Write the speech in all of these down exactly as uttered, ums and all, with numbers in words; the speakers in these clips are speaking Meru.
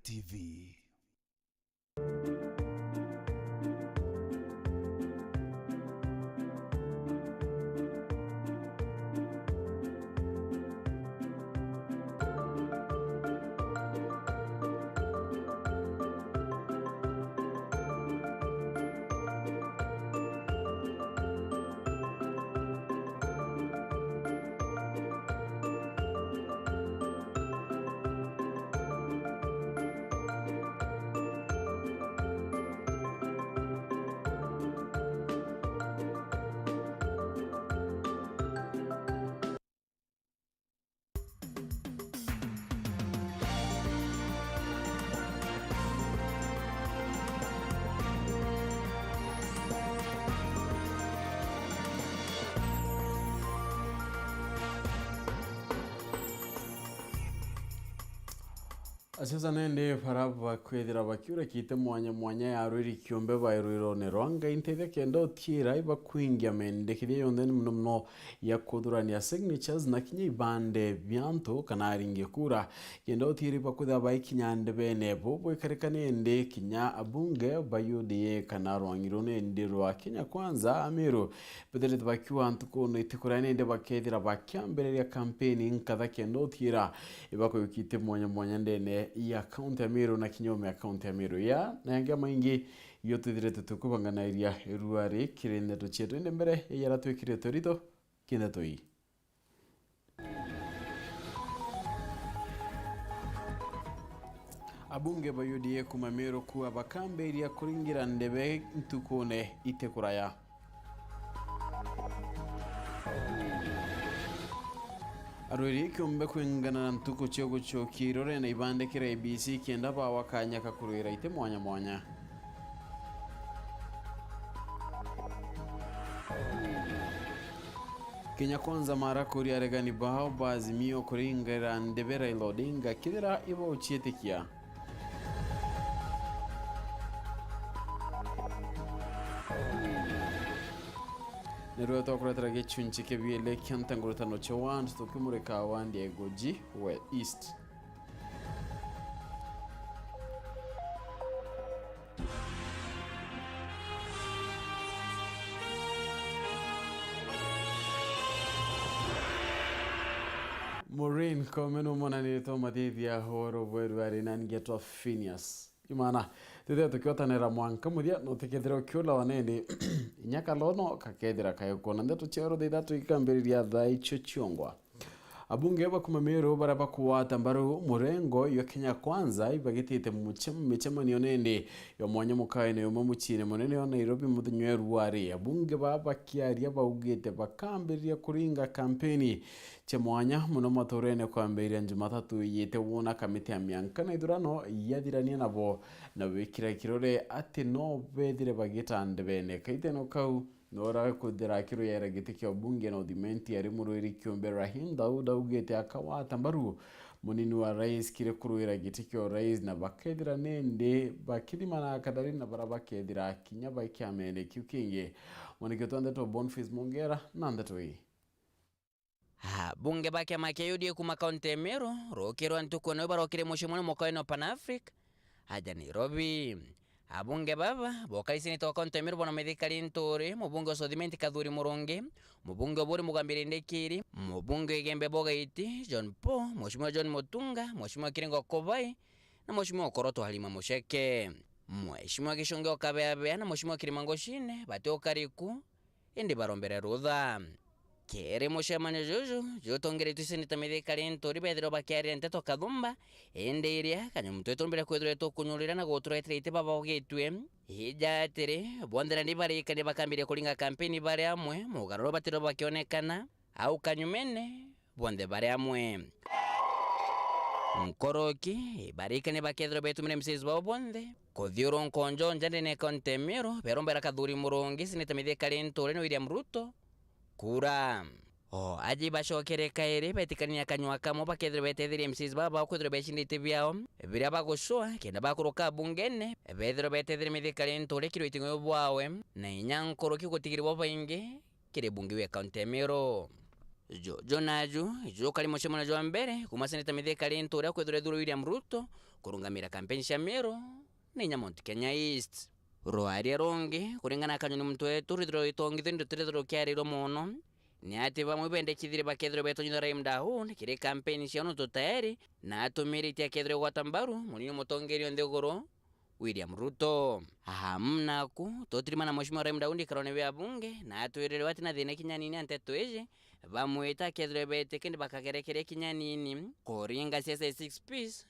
T V. Asiasa nende bara bakwithira bakiura kiite mwanya mwanya ya rwiri kiumbe bae rwirone rwa Ngai nteithia kenda utiira ibakwingia mendekithia yonthe ni muno muno ya kuthurania signatures na kinya ibande bia antu kana aringi kura. Kenda utiira ibakwithira baikinya ndebene bo bwikarikane indi kinya abunge ba U D A kana rwangi ruu nindi rwa Kenya Kwanza Amiru bethirite bakiuga ntukune iti kuria nindi bakethira bakiambiriria kampeni nkatha kenda utiira ibakuyukite mwanya mwanya ndene ya kaunti ya Meru na kinya ume ya kaunti ya Meru ya na yangi amaingi iyo twithirite tukubanganairia irua ri kiri ndeto cietu. Indi mbere ya yara twikirite rito ki ndeto ii. Abunge ba U D A kuma Meru kuuga bakambiria kuringira ndebe ntukune iti kuraya. Arwiri kiumbe kwingana na ntuku cia gucokia irore na ibandikira A B C kenda bawa kanya ka kurwira iti mwanya mwanya. Kenya Kwanza marakuria aregani bao ba Azimio kuringira ndebe Raila Odinga kethira ibauciitikia. Nirwe twakuretera gicunci kia biele kia ntangurutano cia wandi tukimurika wandi ya Igoji we East. Maureen Kome numonaniritwe mathithia oro bweru ari na ngetwa Phineas. Imana, twithire tukiotanira mwanka muthia, no tukethire ukiula wanene. Inya kalono kakethira kayo kuona ndeto cia oro thithatu ikambiriria thaa icio ciongwa. Abunge ba kuma Meru baria bakugwata mbaru murengo jwa Kenya Kwanza ibagitite muche-, micemanio nindi ya mwanya mukaene umwe muciine munene wa Nairobi muthenya wa rwari. Abunge baa bakiaria baugite bakambiriria kuringa kampeni cia mwanya muno maturene kwambiriria Jumatatu ijite wona kamiti ya mianka na ithurano yathirania nabo na wikira kirore ati no bethire bagita ndebene. Kaiteno kau no rakuthira akiruyera giti kia ubunge na uthimenti ari murwiri kiumbe Rahim Daud augite akawata mbaru munini wa rais kiri kurwira giti kia urais na bakethira nindi bakithimana akatharina bara bakethira kinya bai kiamene kiu kingi. Mwaniki wetu wa ndeto Boniface Mongera na ndeto ii. Abunge ba kiama kia U D A kuma kaunti ya Meru, rukiri rwa ntuku ino barokire mucii munene mukoene wa Pan Africa aja Nairobi. Abunge baba bokaria seneta wa kaunti ya Meru bwana Mithika Linturi, mubunge wa South Imenti Kathuri Murungi, mubunge wa Buri Mugambire Ndikiri, mubunge wa Igembe Bogaiti John Paul, Mheshimiwa John Mutunga, Mheshimiwa Kiringo Kobai na Mheshimiwa Okoroto Halima Mucheke. Mheshimiwa Gichungi o Kabeabea na Mheshimiwa Kirima Ngochine bati ukari ku indi barombere rutha. Kiri mucemanio juju jutongeretue seneta Mithika Linturi bethirwe bakiarira nteto kathumba, indi iria kanyumu twetu mbere kwithirwa tukunyurira na guturetera iti babogitue. Ija atiri, bonthe nandi barikania bakambiria kuringa kampeni bari amwe, mugaruro batirwa bakionekana, au kanyumene bonthe bari amwe. Nkoroki, barikania bakethirwa betumire M C As bao bonthe kuthiurunka njonja ndene ya kaunti ya Meru, berombera Kathuri Murungi, seneta Mithika Linturi na William Ruto kura. O aja ibacokere kairi betikania na kanyua kamwe bakethirwa betetheria M C As baba bao kwithirwa becindite biao biria bagucua kenda bakuruka bungene, bethirwa betetheria Mithika Linturi kiri witing'io bwawe na inya nkoroki gutigiri bo baingi kiri bunge wa kaunti ya Meru. Juju naju, juju jukari mucemanio jwa mbere kuuma Seneta Mithika Linturi uria kwithirwa ethurwa William Ruto kurungamira kampeni cia Meru na inya Mount Kenya East. Rwaria rungi, kuringana na Kanyoni Muntu wetu, rwithirwa rwitongithio ni rutirithirwa rukiarirwa mono, ni ati bamwe bendekithirie bakethirwa betonyithia Raheem Dawood kiri kampeni ciao nontu tayari na atumiritie akethirwa gwata mbaru munini mutongeria o nthiguru William Ruto. Amu naku, tutirimana Mheshimiwa Raheem Dawood ikarone bia bunge, na atwirire we atina thina kinya nini a nteto iji, bamwita akethirwa beti kindi bakagerekeria kinya nini, kuringa siasa ya Six Ps,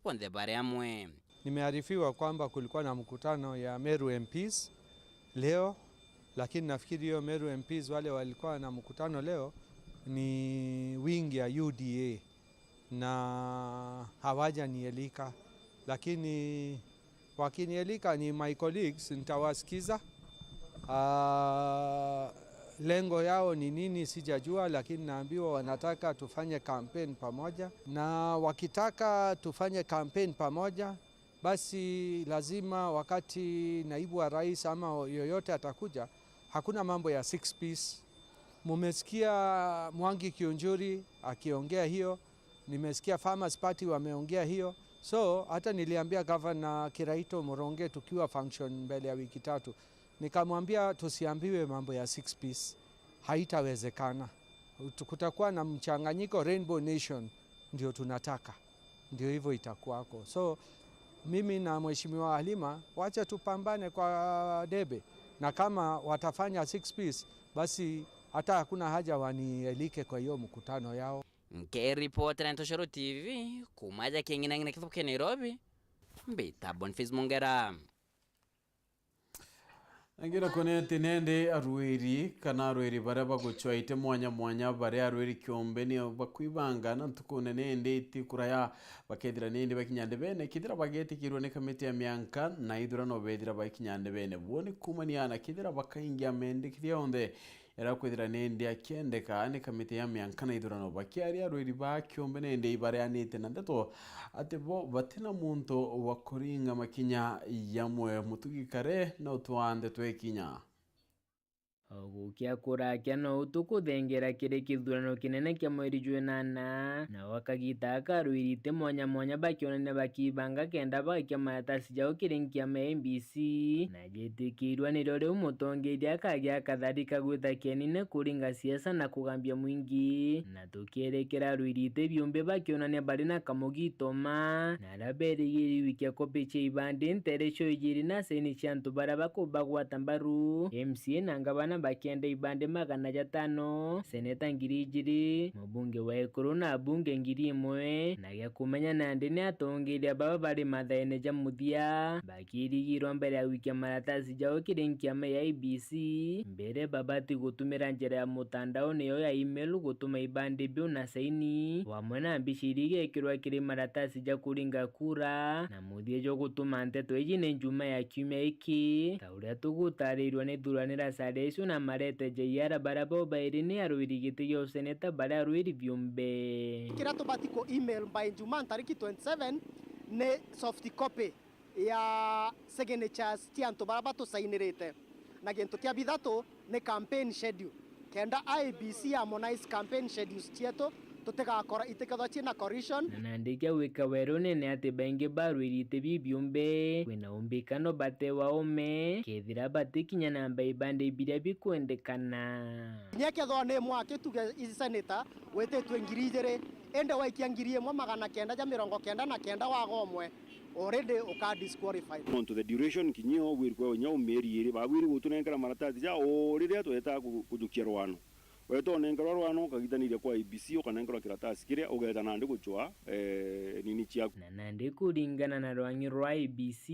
bonthe bari amwe. Nimearifiwa kwamba kulikuwa na mkutano ya Meru M Ps leo, lakini nafikiri hiyo Meru M Ps wale walikuwa na mkutano leo ni wing ya U D A na hawajanielika, lakini wakinielika ni my colleagues, nitawasikiza. Ah, lengo yao ni nini sijajua, lakini naambiwa wanataka tufanye campaign pamoja, na wakitaka tufanye campaign pamoja, basi lazima wakati naibu wa rais ama yoyote atakuja, hakuna mambo ya Six Ps. Mumesikia Mwangi Kiunjuri akiongea hiyo, nimesikia Farmers Party wameongea hiyo. So hata niliambia Governor Kiraitu Murungi tukiwa function mbele ya wiki tatu, nikamwambia tusiambiwe mambo ya Six Ps, haitawezekana. Kutakuwa na mchanganyiko, Rainbow Nation ndio tunataka, ndio hivyo itakuwako. So mimi na Mheshimiwa Halima, wacha tupambane kwa debe, na kama watafanya Six Ps, basi hata hakuna haja wanielike kwa hiyo mkutano yao. Nkiripotera Ntoshoro T V, kuuma aja King'inang'ina kithuku kia Nairobi, mbita Boniface Mongera. Angina konete nende arwiri kana arwiri baria bagucwaite mwanya mwanya, baria arwiri kiombe ni bakwibanga na ntukune nende itikuraya, bakethira nende bakinya ndebene, kethira bagetikirwa ni kamiti ya mianka na ithurano bethira bakinya ndebene. Buo ni kumania na kethira bakaingia mendekithia yonthe, era kwithira nindi akiendeka ni kamiti ya mianka na ithurano. Bakiaria arwiri ba kiombe nindi ibareanite na ndeto ati bo batina muntu wa kuringa makinya yamwe. Mutugi kare na utwaa ndeto ikinya. O gukia kurakia no utukuthengera kiri kithurano kinene kia mweri jwa inana, na gwa kagita aka arwiri iti mwanya mwanya bakionania bakibanga kenda bagakia maratasi jao kiri nkiama ya I E B C, na jitikirwa nirio riu mutongeria akagia katharika gwita kienine kuringa siasa na kugambia mwingi, na tukierekera arwiri iti biumbi bakionania bari na kamugiito ma, na aria berigiri gwikia kopi cia ibandi ntere cio ijiri na saini cia antu baria baku-, bagwata mbaru, M C A na ngavana bakienda ibandi magana jatano, seneta ngiri ijiri, mubunge wa ikuru na abunge ngiri imwe, na gia kumenya nandi ni atongeria baba bari mathaene ja muthia, bakirigirwa mbere ya gwikia maratasi jao kiri nkiama ya I E B C, mbere babati gutumira njira ya mutandao niyo ya email gutuma ibandi biu na saini, wamwe na mbica iria igekirwa kiri maratasi ja kuringa kura, na muthia jwa gutuma nteto iji ni njuma ya kiumia iki, ta uria tugutarirua ni thuranira caria icio na marete J R baria bo bairi ni arwiri giti gia useneta baria arwiri biumbe. Kiria tubati ku email by Jumaa ntariki twenty-seven ni soft copy ya signatures cia antu baria batusainirite, na gintu kia bithatu ni campaign schedule, kenda I E B C harmonize campaign schedules cietu, tutigakora, itikethwa ciina collision. Na nandi kia gwika werune ni ati baingi barwiri iti bibiumbe, kwina umbikano batewa ume, kethira batikinya namba ibandi biria bikwendekana. Kinya kethwa ni mwaki tuge iji senator wititwe ngiri ijiri, indi waikia ngiri imwe magana kenda ja mirongo kenda na kenda waga umwe, already uka disqualified. Nontu the duration kinya ugwirikwa inya u mieri iri, bagwiri gutunenkera maratasi ja o riria twetaa ku-, kujukia rwano. Weta unenkerwa rwano, ukagitaniria kwa I E B C, ukanenkerwa kiratasi kiria, ugeta nandi gucwa, eh, nini ciaku. Na nandi kuringana na rwang'i rwa I E B C,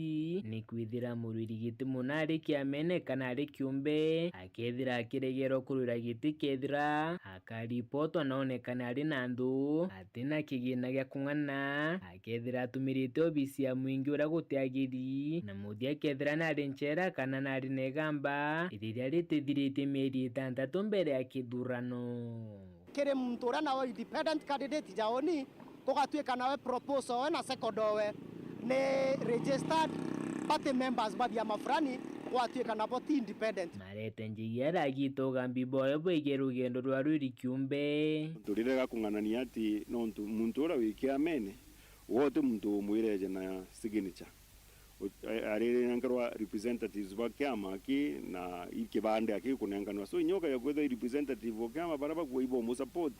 ni kwithira murwiri giti muna ari kiamene kana ari kiumbe, akethira akiregerwa kurwira giti kethira akaripotwa na onekane ari na nthu, atina kigina gia kung'ana, akethira atumirite obisi ya mwingi uria gutiagiri, na muthia akethira nari nchera kana nari na igamba riria ritithiritie mieri itantatu mbere ya kithurano. Kiri muntu uria nawe independent candidate jaoni, gugatuika nawe proposal owe na second owe ni registered party members ba biama fulani, Gwatuika nabo ti independent. Marete Njigi aragita ugambi bwawe bwegii rugendo rwa Rwiri Kiumbe. Nontu riria gakung'anania ati nontu muntu uria wi kiamene wote muntu umwire eje na signature. U-, a-, arinenkerwa representatives ba kiama aki na i kibande aki kunenkanwa. So, inya ukaja kwithirwa i representative o kiama baria bakuwa ibo musupport,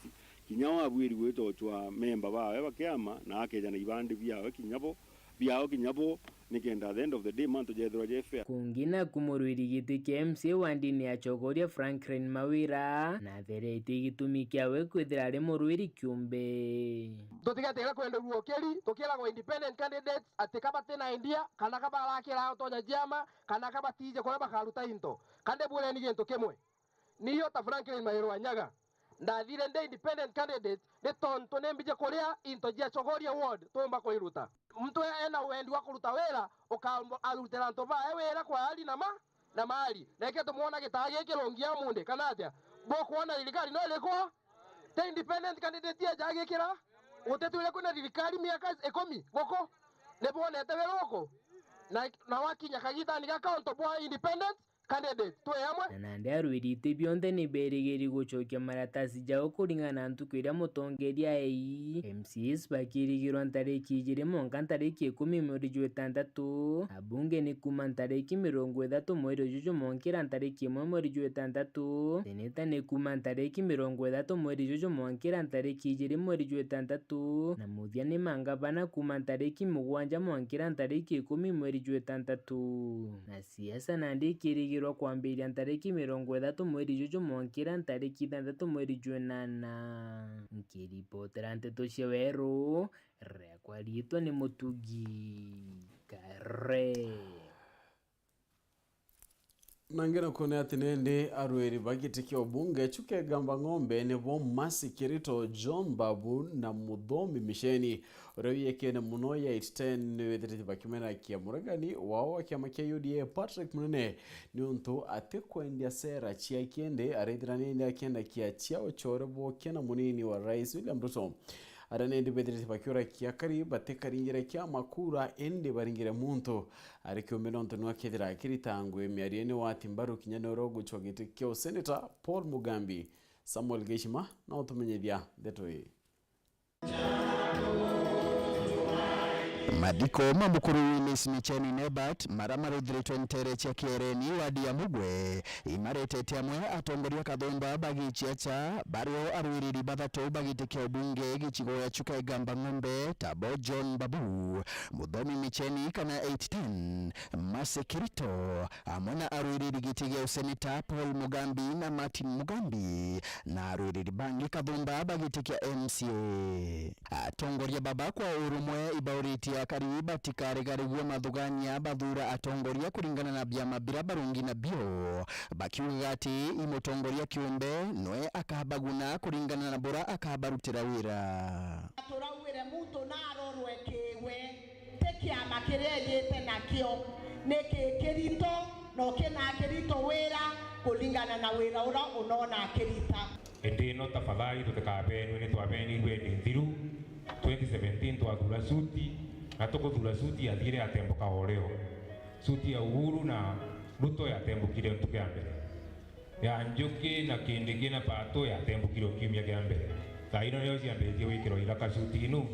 kinya wabwiri gwita uchwa memba bawe ba kiama na akeja na ibande biawe kinya bo, biao kinya bo, nikenda at the end of the day mantu jethirwa je fair. Kungi naku murwiri giti kia M C A wa ndini ya Chogoria Franklin Mawira natherete gitumi kiawe kwithira ari murwiri kiumbe. Tutigetigire kwenderua ukiri, tukiragwa independent candidates ati ka bati na idea, kana ka barakira utonya ciama, kana ka batiji kuria bakaruta into. Ka ndibwireni gintu kimwe, niyo ta Franklin Mairwa Nyaga, ndathire ndi independent candidate ni tontu ni mbiji kuria into cia Chogoria ward tumba kuiruta. Muntu ena wendi wa kuruta wira, ukaarutira antu bae wira kwa hali na ma, na mali. Reke tumwona gitaa giki rungi ya munthi, kana atia? Bukwona thirikari no iriku? Ti independent candidate eja agikira? Gutitwire kwina thirikari miaka ikumi guku? Ni bwonete wira guku? Na, na wakinya kagitani ga kauntu bwa independent candidate, twi amwe? Na nandi arwiri iti bionthe ni berigiri gucokia maratasi jao kuringana na ntuku iria mutongeria ai. M C As bakirigirwa ntariki ijiri mwanka ntariki ikumi mweri jwa itantatu. Abunge ni kuuma ntariki mirongo ithatu mweri juju mwankira ntariki imwe mweri jwa itantatu. Seneta ni kuuma ntariki mirongo ithatu mweri juju mwankira ntariki ijiri mweri jwa itantatu. Na muthia ni mangavana kuuma ntariki mugwanja mwankira ntariki ikumi mweri jwa itantatu. Na siasa nandi ikirigirwa kwambiria ntariki mirongo ithatu mweri juju mwankira ntariki ithantatu mweri jwa inana. Nkiripotera nteto cia Weru, riakwa riitwa ni Mutugi Kare. Na ngeno kuona ati nindi arwiri ba giti kia ubunge Chuka Igamba Ng'ombe nibo Mercy Kirito, John Babu na Muthomi Micheni, uria wiyekene muno ya eight ten, ni withirite bakiumena kia muregani wao wa kiama kia U D A Patrick Munene, niuntu atikwendia sera cia kindi, arithira nindi akienda kia cia uchore bwokia na munini wa Rais William Ruto. Aria nindi bethirite bakiura kiakari, batikaringire kiama kura, indi baringire muntu ari kiumbe, nontu niwe akethira akirita ngui miariene wa Timbaru kinya ni uria ugucwa giti kia useneta Paul Mugambi. Samuel Geshima na utumenyithia ndeto ii. Mathiko ma mukuru Willis Micheni Nebat, maria maruthiritwe ntere cia Kiereni, wadi ya Mugwe, imaretete amwe atongoria kathumba ba giciaca, bario arwiriri bathatu ba giti kia ubunge gicigo gia Chuka Igamba Ng'ombe, tabo John Babu, Muthomi Micheni kana eight ten, Mercy Kirito, amwe na arwiriri giti gia useneta Paul Mugambi na Martin Mugambi, na arwiriri bangi kathumba ba giti kia M C A. Atongoria baba kwa urumwe ibauritie akari batikarigarigwe mathugania, bathuura atongoria kuringana na biama biria barungi nabio, bakiugaga ati i mutongoria kiumbe nwe akabaguna kuringana na buria akabarutira wira. Turaugire muntu narorwe kiwe, ti kiama kiria ejite nakio ni kikirito, no kina kirito wira kuringana na wira uria unona akirita. Indi ino tafadhali tutikabeenue, ni twabeenirue indi nthiru. Twenty seventeen twathura suti, na tukuthuura suti yathiire yatembuka o rio. Suti ya Uhuru na Ruto yatembukire ntuku ya mbere. Ya Njuki na Kindiki na Pato yatembukire o kiumia kia mbere. Thaa ino niyo ciambiritie gwikirwa ithaka suti inu.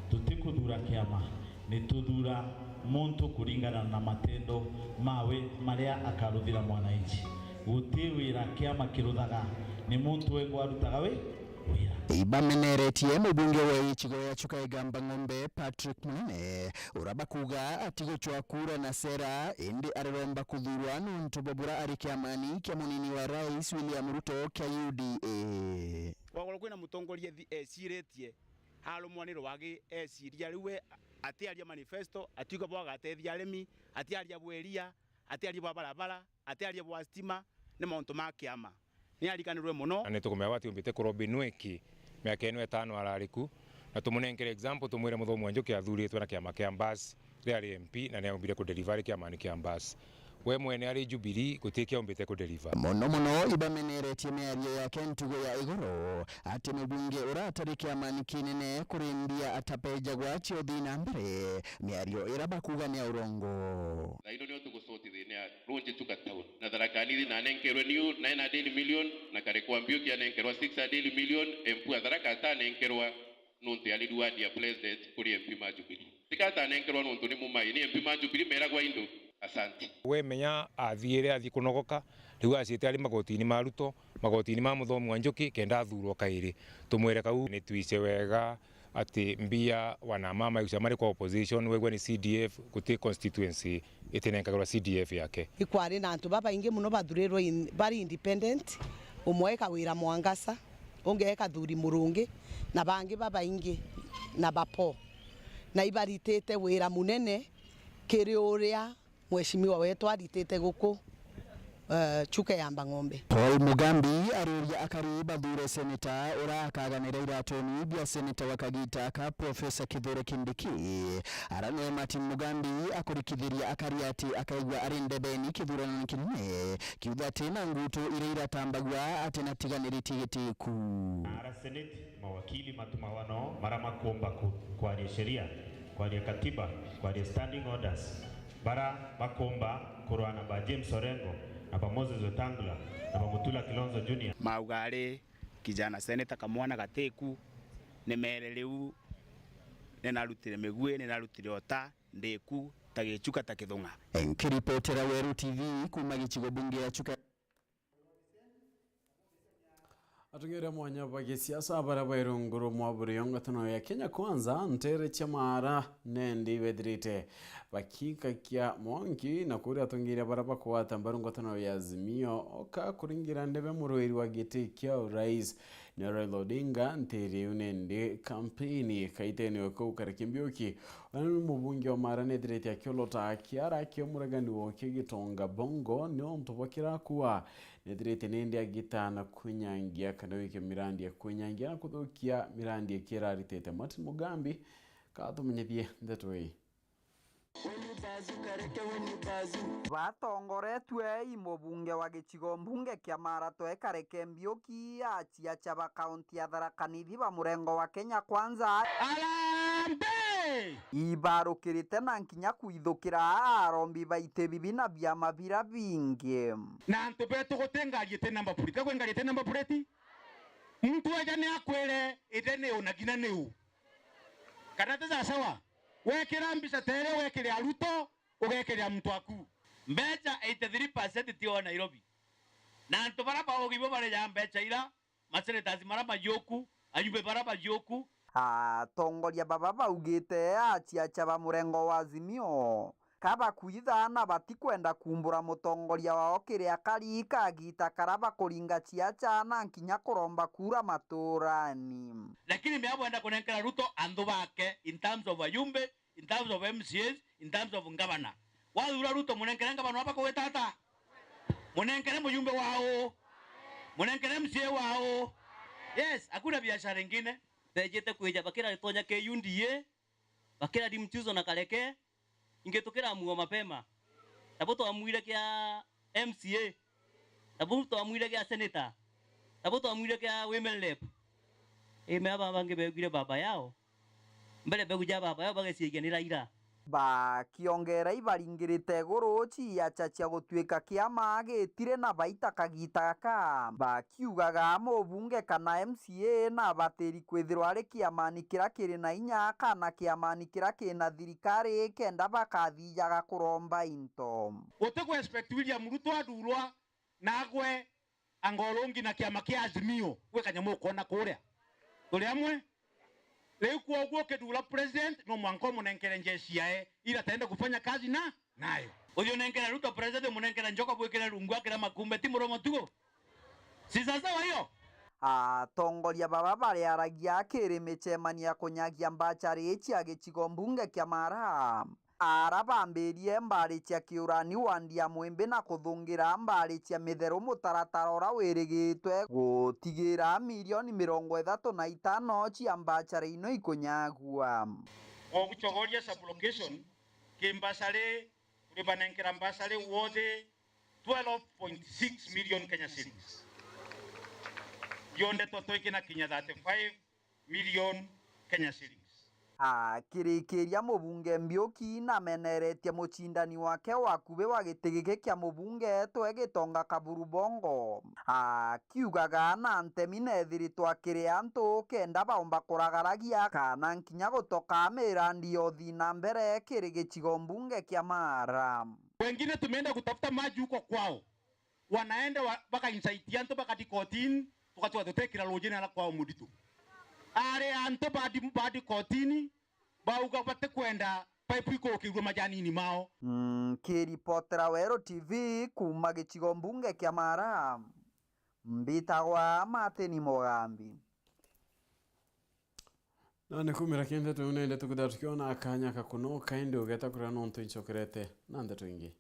Tutikuthuura kiama, ni tuthuura muntu kuringana na matendo mawe maria akaruthira mwananchi. Guti wira kiama kiruthaga, ni muntu wengwa arutaga wi-, wira. Ibameneretie mubunge wa gicigo gia Chuka Igamba Ng'ombe, Patrick Munene, uria bakuuga atigucwa kura na sera, indi ariromba kuthuurwa nontu bwa buria ari kiamani kia munini wa Rais William Ruto kia U D A. Gwakwa kwina mutongoria thi-, eciritie, arumwa ni rwagi, eciria riu we atiaria manifesto, atiuga bwa agatethia arimi, atiaria bwa iria, atiaria bwa barabara, atiaria bwa stima, ni mauntu ma kiama. Ni arikanirwe mono. Na ni tukumenya batiumbite kurwa Benue ki miaka ino itano arari ku, na tumunenkere example, tumwire Muthomi wa Njuki athuritwe na kiama kia Mbas riria ari M P, na ni aumbire ku deliver kiamani kia Mbas. We mwene ari Jubilee guti kiaumbite ku deliver. Mono mono ibameneretie miario yake ntugo ya igoro ati mubunge uratari kiamani kinene kuri mbia atapejagwa cio thi na mbere, miario ira bakuga ni ya urongo. Thaino nio tugusoti thina ya runji Chuka town na Tharaka Nithi, na anenkerwe niu nine hundred million, na Kareke wa Mbiuki anenkerwa six hundred million, M P wa Tharaka atanenkerwa nontu yari reward ya president kuri M P ma Jubilee. Tika atanenkerwa nontu ni mumai, ni M P ma Jubilee meragwa indo. Asante. We menya athiire athi kunogoka, riu acite ari magotini ma Ruto, magotini ma Muthomi wa Njuki, kenda athurwo kairi. Tumwire kau ni twice wega ati mbia wana mama iu cia mari kwa opposition, wegwe ni C D F, guti constituency itinenkagirwa C D F yake. Ikwari na antu babaingi muno bathurirwe in, bari independent, umwe eka wira Mwangasa, ungi eka Thuri Murungi, na bangi babaingi na bapo, na ibaritite wira munene kiri uria Mheshimiwa wetu aritite guku, eh, Chuka ya Mbang'ombe. Paul Mugambi aruria akari bathure seneta uria akaganira iratuni bia seneta wa kagita ka Professor Kithure Kindiki. Ara niwe Martin Mugambi akurikithiria akari ati akaigua ari ndebeni kithurano kinene kiu ati na ngutu iria iratambagua ati na tiganiritie gitiku. Ara seneti, mawakili matumagwa no mara makumba ku, kwaria sheria, kwaria katiba, kwaria standing orders. Bara bakumba kurwana ba James Orengo na ba Moses Wetangula na ba Mutula Kilonzo Junior. Mauga ari kijana seneta kamwana gatiku, ni mere riu ni narutire migui, ni narutire ota, ndiku ta gichuka ta kithung'a. Nkiripotera Weru T V kuma gicigo bunge ya Chuka. Atongeria mwanya ba gisiasa baria bairungurwa mwa burio ngwataniro ya Kenya Kwanza ntere cia Maara nendi bethirite bakikakia mwanki na kuria atongeria baria bakugwata mbaru ngwataniro ya Azimio oka kuringira ndebe murwiri wa giti kia urais ni Raila Odinga ntiri iu nendi kampeni kaitene kau Kareke Mbiuki. Ona ni mubunge wa Maara nethirite akiolota kiara kia muregani woke Gitonga Bongo ni untu bwa kirakua. Nethirite nindi agita na kwinyangia kana wike mirandi ya kwinyangia na kuthukia mirandi ikiraritite. Martin Mugambi katumenyithie ndeto ii. Batongoretue i mubunge wa gicigo mbunge kia Maara Kareke Mbiuki, aciaca ba kaunti ya Tharaka Nithi ba murengo wa Kenya Kwanza Harambee! Ibarukirite na nkinya kwithukira arombi ba iti bibi na biama bira bingi. Na antu betu guti ngari iti number plate. Ka kwi ngari iti number plate? Muntu eja ni akwire ite ni u na ngina ni u. Kana ti sawa? Wekira mbica ta iria wekirira Ruto, ugekirira muntu waku. Mbeca eighty three percent ti o Nairobi. Na antu bara baugi bo bareja mbeca ira, masenators mara majuku, ajumbe bara bajuku. Atongoria baba baugite aciaca ba murengo wa Azimio kabakwitha na batikwenda kumbura mutongoria wao kiria kari kagita kara bakuringa ciaca na nkinya kuromba kura maturani. Lakini mea bwenda kunenkera Ruto anthu bake in terms of ajumbe, in terms of M C As, in terms of governor. Wathura Ruto, munenkere ngavana waba kugweta ata? Munenkere mujumbe wao? Munenkere M C A wao? Yes, hakuna biashara ingine. Tejete kwija bakira gitonya kia U D A, bakira Dimchuzo na Kareke, ingi tukira muo mapema. Tabo twamwire kia M C A, tabo twamwire kia senator, tabo twamwire kia women rep. Ime aba bangi begwire baba yao. Mbere mbegu ja baba yao bageciagia ni Raila. Bakiongera ibaringirite iguru ciaca cia gutuika kiama gitire na baita kagita gaka, bakiugaga mubunge kana M C A nabatiri kwithirwa ari kiamani kiria kiri na inya kana kiamani kiria kina thirikari kenda bakathijaga kuromba into. Guti ku expect William Ruto athurwa na agwe anga urungi na kiama kia Azimio, gwi kanyamu ukwona kuria. Turi amwe? Riu kwoguo ukithura president, no mwanka umunenkere njeshi yae, ili ataende kufanya kazi na, nayo. Uthi unenkere Ruto president, umunenkere Njoka bwikire rungu akira makumbe, ti muromo tugo? Si sawa sawa hiyo? Atongoria baba bariaragia kiri micemanio ya kunyagia mbachari cia gicigo mbunge kia Mara. Ara bambirie mbari cia kiurani wandi ya Mwimbi na kuthungira mbari cia mitheru mutaratara ura wirigitwe gutigira milioni mirongo ithatu na itano cia mbachari ino ikunyagua. Ogucogoria sub-location ki mbachari Twibanenkera mbasari wothe twelve point six million Kenya shillings. Yo ndeto twikina kinya thirty-five million Kenya shillings. Akirikiria, mubunge Mbiuki nameneretie mucindani wake wa akubi wa giti giki kia mubunge etwe Gitonga Kaburu Bongo, akiugaga na ntemi nethiritwe akiri antu kenda baumba kuragaragia kana nkinya gutoka mirandi ya uthii na mbere kiri gicigo mbunge kia Mara. Wengine tumeenda kutafuta maji huko kwao, wanaenda wa-, baka incite antu bakathi kotini, tugacoka tutekira rujine na kwao Mudito. Ari antu bathi, bathi kotini, bauga batikwenda pipe ikukirua majanini mao. Nkiripotera Weru T V kuuma gicigo mbunge kia Mara, mbitagwa Martin Mugambi. Na ni kumira kende tu nende tukithira tukiona kanya ka kunoka, indi ugeta kuria nontu incokerete na ndeto ingi.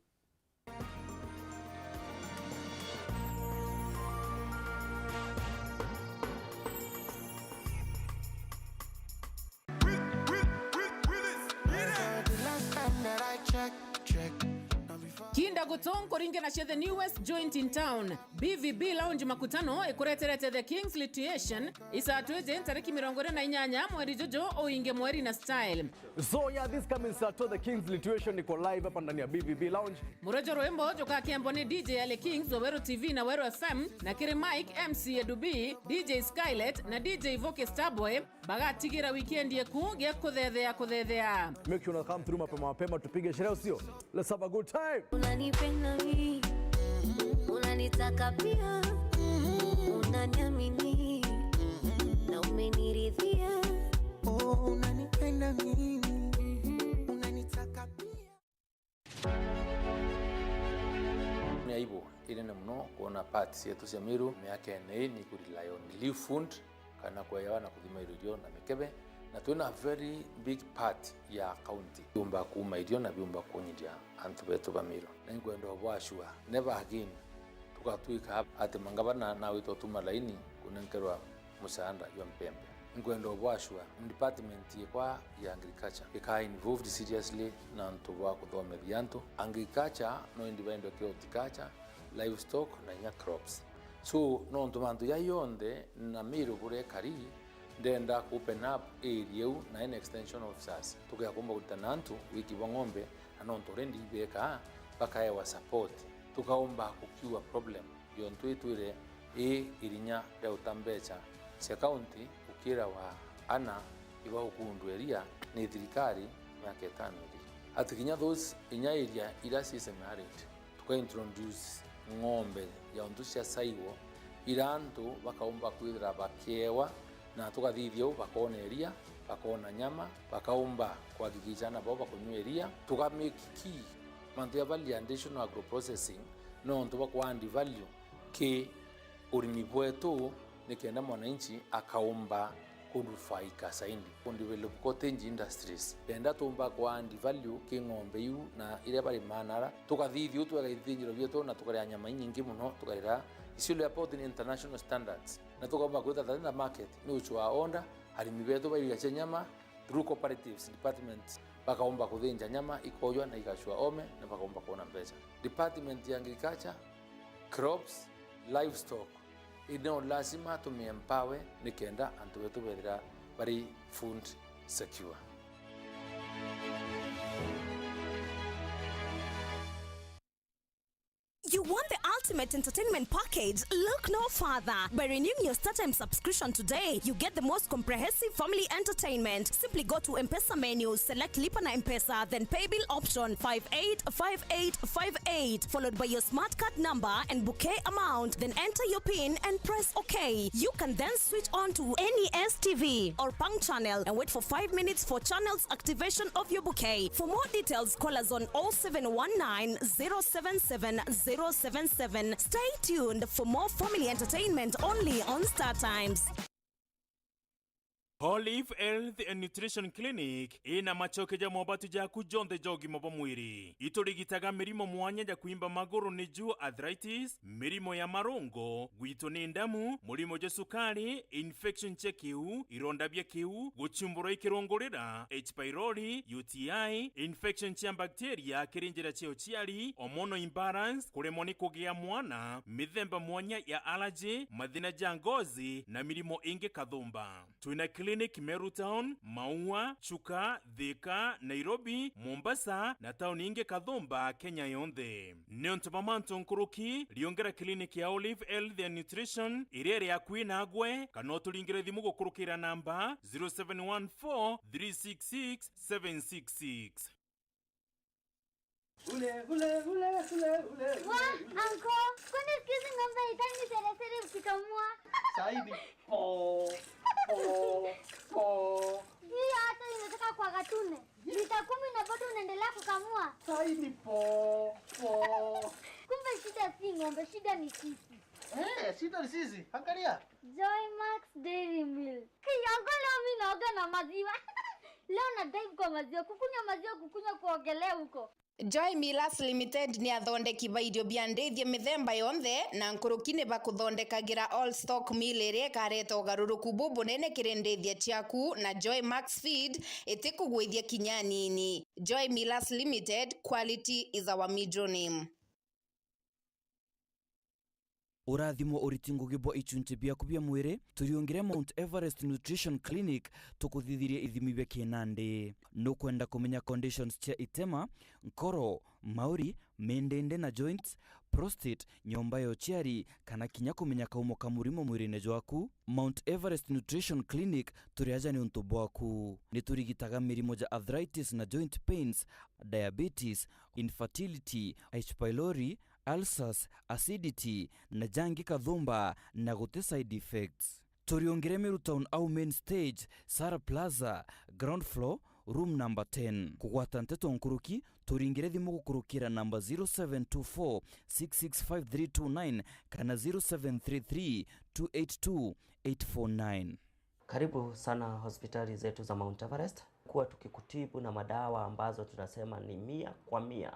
Kinda gutu nkuringana cia the newest joint in town, B V B Lounge Makutano ikureterete The King's Lituation, isaa twiji ntariki mirongo iri na inyanya mweri juju, uinge mweri na style. So yeah, this coming Saturday, The King's Lituation iko live hapa ndani ya B V B Lounge. Murojo rwimbo jukakembwa ni D J Ale Kings wa Weru T V na Weru F M, na kiri Mike, M C Edu B, D J Skylet na D J Voke Starboy, bagatigira weekend yeku gia kuthethea, kuthethea. Make sure una come through mapema mapema, tupige sherehe, usio? Let's have a good time. Unanipenda mimi, unanitaka pia, unaniamini na umeniridhia. Oh, unanipenda mimi, unanitaka pia. Ni aibu inene muno kwona parts cietu cia Meru miakene ii ni ku rely on Relief Fund kana kweewa na kuthima irio na mikebe, na twina very big part ya county biumba kuuma irio na biumba kunyithia antu betu ba Meru. Na inkwenda ubwashua, never again tugatwika ati mangavana na witwa tuma laini kunenkerwa musaada jwa mpembe. Nkwenda ubwashua, department yekwa ya agriculture ikaa involved seriously na antu bwa kuthomethia antu. Agriculture no individed ki horticulture, livestock na inya crops. So, nontu mantu jai yonthe na Meru buria ikari, ndenda ku open up area iu na ina extension officers. Tukeakumba kuritana antu wiki bwa ng'ombe, na nontu already ibekaa, bakaewa support. Tukaumba ku cure problem. Yontu itwire ii irinya ria uta mbecha cia county, ukira wa ana iba ukundwa iria ni thirikari miaka itano ithiri. Ati kinya those inya area ira ci semi-arid, tuka introduce ng'ombe ya untu cia saigo, ira antu bakaumba kwithira bakiewa, na tukathithia u bakona iria, bakona nyama, bakaumba kuhakikisha nabo bakunywa iria. Tuka make key mantu ya value addition agro processing, nontu bwa ku add value ki urimi bwetu, nikenda mwananchi akaumba kunufaika zaidi. Ku develop cottage industries, kenda tumba ku add value ki ng'ombe iu na iria bari manara, tukathithia u twega ithinjiro bietu na tukaria nyama inyingi muno, tukaria icio airport ni international standards, na tukaumba kwitha that the market ni ucwaa order, arimi betu baiga cia nyama, through cooperatives department, bakaumba kuthinja nyama, ikoywa na igacua ome, na bakaumba kuona mbeca. Department ya agriculture, crops, livestock, ino lazima tumi empower nikenda antu betu bethira bari food secure. You want the ultimate entertainment package? Look no further. By renewing your StarTimes subscription today, you get the most comprehensive family entertainment. Simply go to M-Pesa menu, select Lipa na M-Pesa, then pay bill option five eight five eight five eight, followed by your smart card number and bouquet amount. Then enter your pin and press OK. You can then switch on to any S T V or Pang channel and wait for five minutes for channels activation of your bouquet. For more details, call us on oh seven one nine, zero seven seven, zero seven seven. Stay tuned for more family entertainment only on StarTimes. Olive Health and Nutrition Clinic ina macoke ja mobatu jaku jonthe ja ugima bwa mwiri. Iturigitaga mirimo mwanya ja kwimba maguru, niju arthritis, mirimo ya marungo, gwitwo ni ndamu, murimo jwa sukari, infection cia kiu, ironda bia kiu, guchumburwa i kirungurira, H pylori, U T I, infection cia bacteria kiri njira cia uciari, hormonal imbalance, kuremwa ni kugia mwana, mithemba mwanya ya allergy, mathina ja ngozi na mirimo ingi kathumba. Twina clinic Meru Town, Maua, Chuka, Thika, Nairobi, Mombasa na tauni ingi kathumba Kenya yonthe. Niuntu bwa mantu nkuruki, riongera clinic ya Olive Health and Nutrition iria iri akui nagwe, kana uturingire thimu gukurukira namba zero seven one four three six six seven six six. Ule, ule, ule, ule, ule, ule, Wa, ule. Anko, kwani siku hizi ng'ombe haitaki seresere ukikamua? Saidi. Po, po, po. Hiyo hata inataka kwa katune. Lita kumi na bado unaendelea kukamua. Saidi. Po, po. Kumbe shida si ng'ombe, shida ni sisi. Eh, shida ni sisi. Angalia. Joy Max Dairy Milk. Kiango leo mimi naoga na maziwa. Leo na dive kwa maziwa, kukunywa maziwa, kukunywa kuogelea huko. Joy Millers Limited ni athondeki ba irio bia ndithia mithemba yonthe, na nkuruki ni bakuthondekagira all stock meal iria ikareta ugaruruku bubunene kiri ndithia ciaku, na Joy Max Feed itikugwithia kinya anini. Joy Millers Limited, quality is our middle name. Urathimwo uriti ngugi bwa ichunchi biaku bia mwiri, turiungire Mount Everest Nutrition Clinic tukuthithirie ithimi bia kinandi. Nukwenda kumenya conditions cia itema, nkoro, mauri, mindindi na joints, prostate, nyomba ya uciari, kana kinya kumenya kaumo ka murimo mwirine jwaku? Mount Everest Nutrition Clinic turi aja niuntu bwaku. Niturigitaga mirimo ja arthritis na joint pains, diabetes, infertility, H pylori, ulcers, acidity, na jangi kathumba, na guti side effects. Turiungire Meru Town au main stage, Sara Plaza, ground floor, room number ten. Kugwata nteto nkuruki, turingire thimu gukurukira namba zero seven two four six six five three two nine kana zero seven three three two eight two eight four nine. Karibu sana hospitali zetu za Mount Everest. Kuwa tukikutibu na madawa ambazo tunasema ni mia kwa mia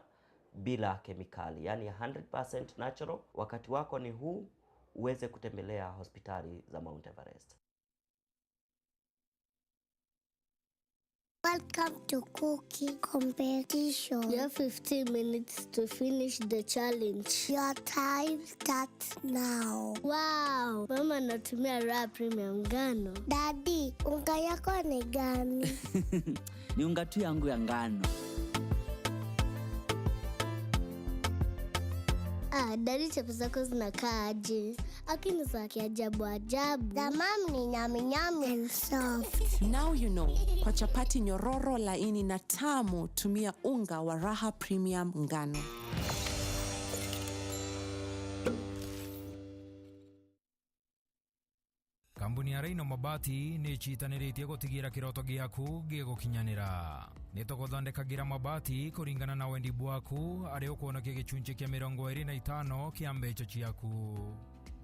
bila kemikali, yani hundred percent natural. Wakati wako ni huu, uweze kutembelea hospitali za Mount Everest. Welcome to cooking competition. You have fifteen minutes to finish the challenge. Your time starts now. Wow, mama anatumia Raha Premium ngano. Daddy, unga yako ni gani? Ni unga tu yangu ya ngano. Ah, daddy, chapo zako zinakaa aje? Lakini za kiajabu ajabu. The mom ni nyami nyami and soft. Now you know, kwa chapati nyororo, laini na tamu, tumia unga wa Raha Premium ngano. Kambuni ya Rhino Mabati ni icitaniritie gutigira kiroto giaku gigukinyanira. Ni tuguthondekagira mabati kuringana na wendi bwaku, aria ukwonokia gicunchi kia mirongo iri na itano kia mbeca ciaku.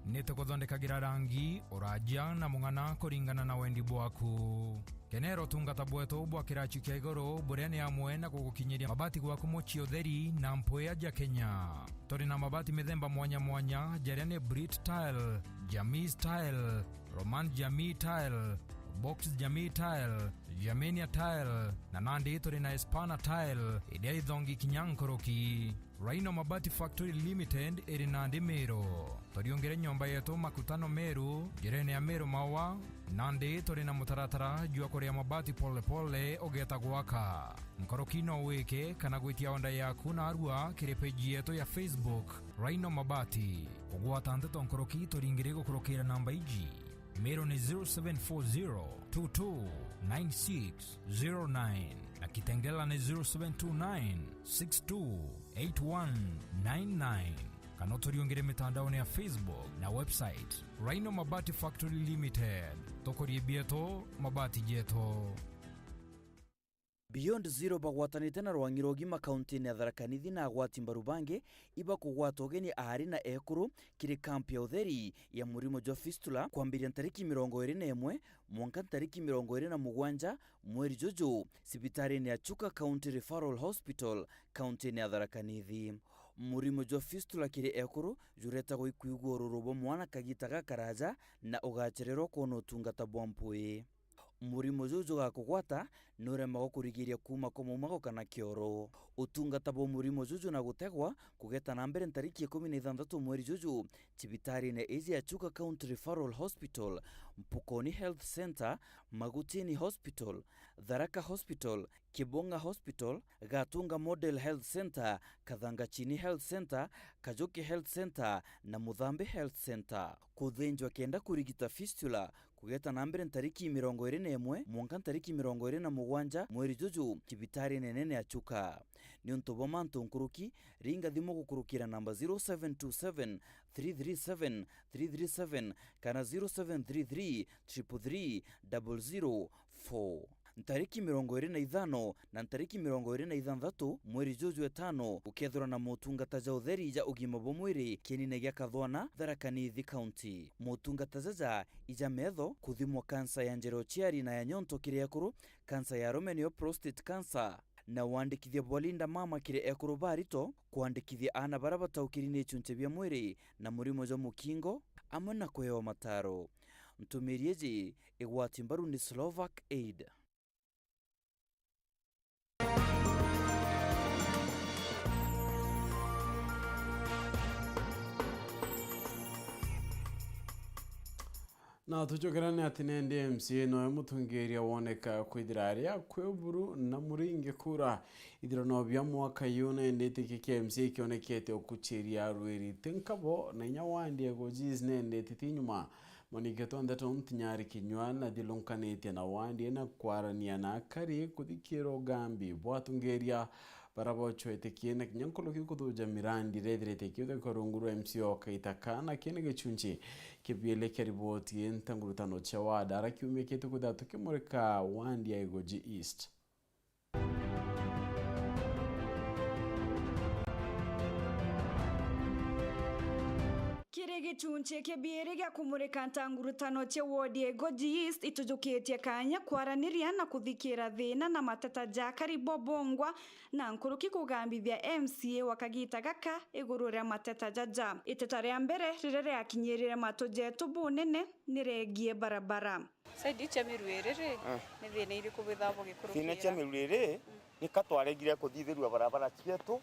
Ni tuguthondekagira rangi, uraja na mung'ana kuringana na wendi bwaku. Kenera utungata bwetu bwa kirachi kia iguru, buria ni amwe na gugukinyiria mabati gwaku mucii utheri na mpwia ja Kenya. Turi na mabati mithemba mwanya mwanya, jaria ni Brit Tile, Jamii Tile, Roman Jamii Tile, Box Jamii Tile, Germania Tile, na nandi turi na Espana Tile, iria ithongi kinya nkuruki. Rhino Mabati Factory Limited iri nandi Meru. Turiungire nyomba yetu Makutano Meru, njirene ya Meru Maua, nandi turi na mutaratara jwa kuria mabati pole pole ugeeta gwaka. Nkuruki no wike kana gwitia order yaku narua kiri page yetu ya Facebook, Rhino Mabati. Kugwata nteto nkuruki turingire gukurukira namba iji. Meru ni zero seven four zero two two nine six zero nine na Kitengela ni zero seven two nine six two eight one nine nine. Kana uturiungire mitandaoni ya Facebook na website, Rhino Mabati Factory Limited. Tukurie bietu, mabati jetu. Beyond Zero bagwatanite na rwang'i rwa ugima kauntiine ya Tharaka Nithi na agwati mbaru bangi ibakugwata ugeni aari na ekuru kiri kampu ya utheri ya murimo jwa fistula kwambiria ntariki mirongo iri na imwe mwanka ntariki mirongo iri na mugwanja mweri juju cibitariine ya Chuka County Referral Hospital, kauntiine ya Tharaka Nithi. Murimo jwa fistula kiri ekuru juretagwa ikwigua ururu bwa mwana kagita gakaraja na ugachererwa kwona utungata bwa mpwii. Murimo juu jugakugwata ni uremagwa kurigiria kuuma kwa maumago kana kioro. Utungata bwa murimo juju na gutegwa kugeta na mbere ntariki ikumi na ithanthatu mweri juju cibitariine iji ya Chuka County Referral Hospital, Mpukoni Health Centre, Magutini Hospital, Tharaka Hospital, Kibonga Hospital, Gatunga Model Health Centre, Kathangachini Health Centre, Kajuki Health Centre na Muthambi Health Centre. Kuthinjwa kenda kurigita fistula kugeta na mbere ntariki mirongo iri na imwe mwanka ntariki mirongo iri na mugwanja mweri juju cibitariine nene ya Chuka. Niuntu bwa mantu nkuruki, ringa thimu gukurukira namba zero seven two seven, three three seven, three three seven kana zero seven three three, triple three, double zero four. Ntariki mirongo iri na ithano na ntariki mirongo iri na ithanthatu mweri juju etano, gukethirwa na motungata ja utheri ja ugima bwa mwiri kienine gia Kathwana, Tharaka Nithi County. Motungata jaja ija metho, kuthimwa kansa ya njira uciari na ya nyonto kiri ekuru, kansa ya arume niyo prostate cancer, na wandikithia bwa Linda Mama kiri ekuru barito, kwandikithia aana baria bataukiri ni ichunche bia mwiri na murimo jwa mukingo, amwe na kuewa mataro. Ntumiri iji igwati mbaru ni Slovak Aid. Na tucokerane ati nendi M C A noe mutongeria woneka kwithira ari akui buru na muringi kura. Ithirano bia mwaka yu nendi tiki kia M C A kionekete ukuchiria arwiri ti nkabo na inya wandi egojis nendi titi nyuma. Monike tonthe tontu nyari kinyua na thilunkanitie na wandi na kwarania na akari kuthikira ugambi bwa atongeria bara bochwete kiene kinya nkuruki kuthuja mirandi irethirite ikiuthikwa rungu rwa M C A o Kaitaka na kiene gichunchi kibiele kia riboti ii ntangurutano chia wadi ara kiumia kitu kwithirwa tukimurika wandi ya Igoji East. Kiri gichunchi kia biiri gia kumurika ntangurutano cia wodi ya Igoji East, itujukitie kanya kwaraniria na kuthikira thina na mateta ja akari bo bongwa na nkuruki kugambithia M C A wa kagita gaka iguru ria mateta jaja. Iteta ria mbere riria riakinyirire matu jetu bunene ni regie barabara. Saidi cia Miruiri ri, ni thina iriku bwithaga bugikurukira? Thina cia Miruiri ni ka twaregire kuthithirua barabara cietu,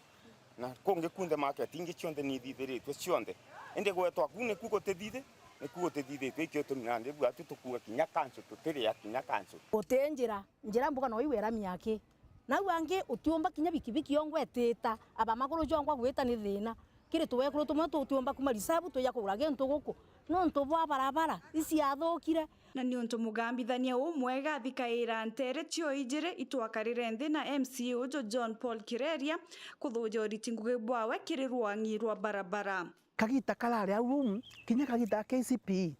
na kungi kunthe market ingi cionthe ni ithithiritue cionthe. Indi gwetu aku niku gutithithi-, niku gutithithitue, ikio itumi nandi bwatu tukuga kinya kancu tutiria kinya kancu. Guti njira, njira mbuga no iwera miaki. Nau angi utiumba kinya bikibiki yongwa itita, aba maguru jongwa gwita ni thina. Kiri tuwekuru tumwe tutiumba kuma risabu tuja kugura gintu guku. Nontu bwa barabara iciathukire. Na niuntu mugambithania umwega athikaira ntere cio ijiri, itwakarire nthi na M C A uju John Paul Kireria kuthuja uriti ngugi bwawe kiri rwang'i rwa barabara. Kagita karari au rum, kinya kagita ga K C P E,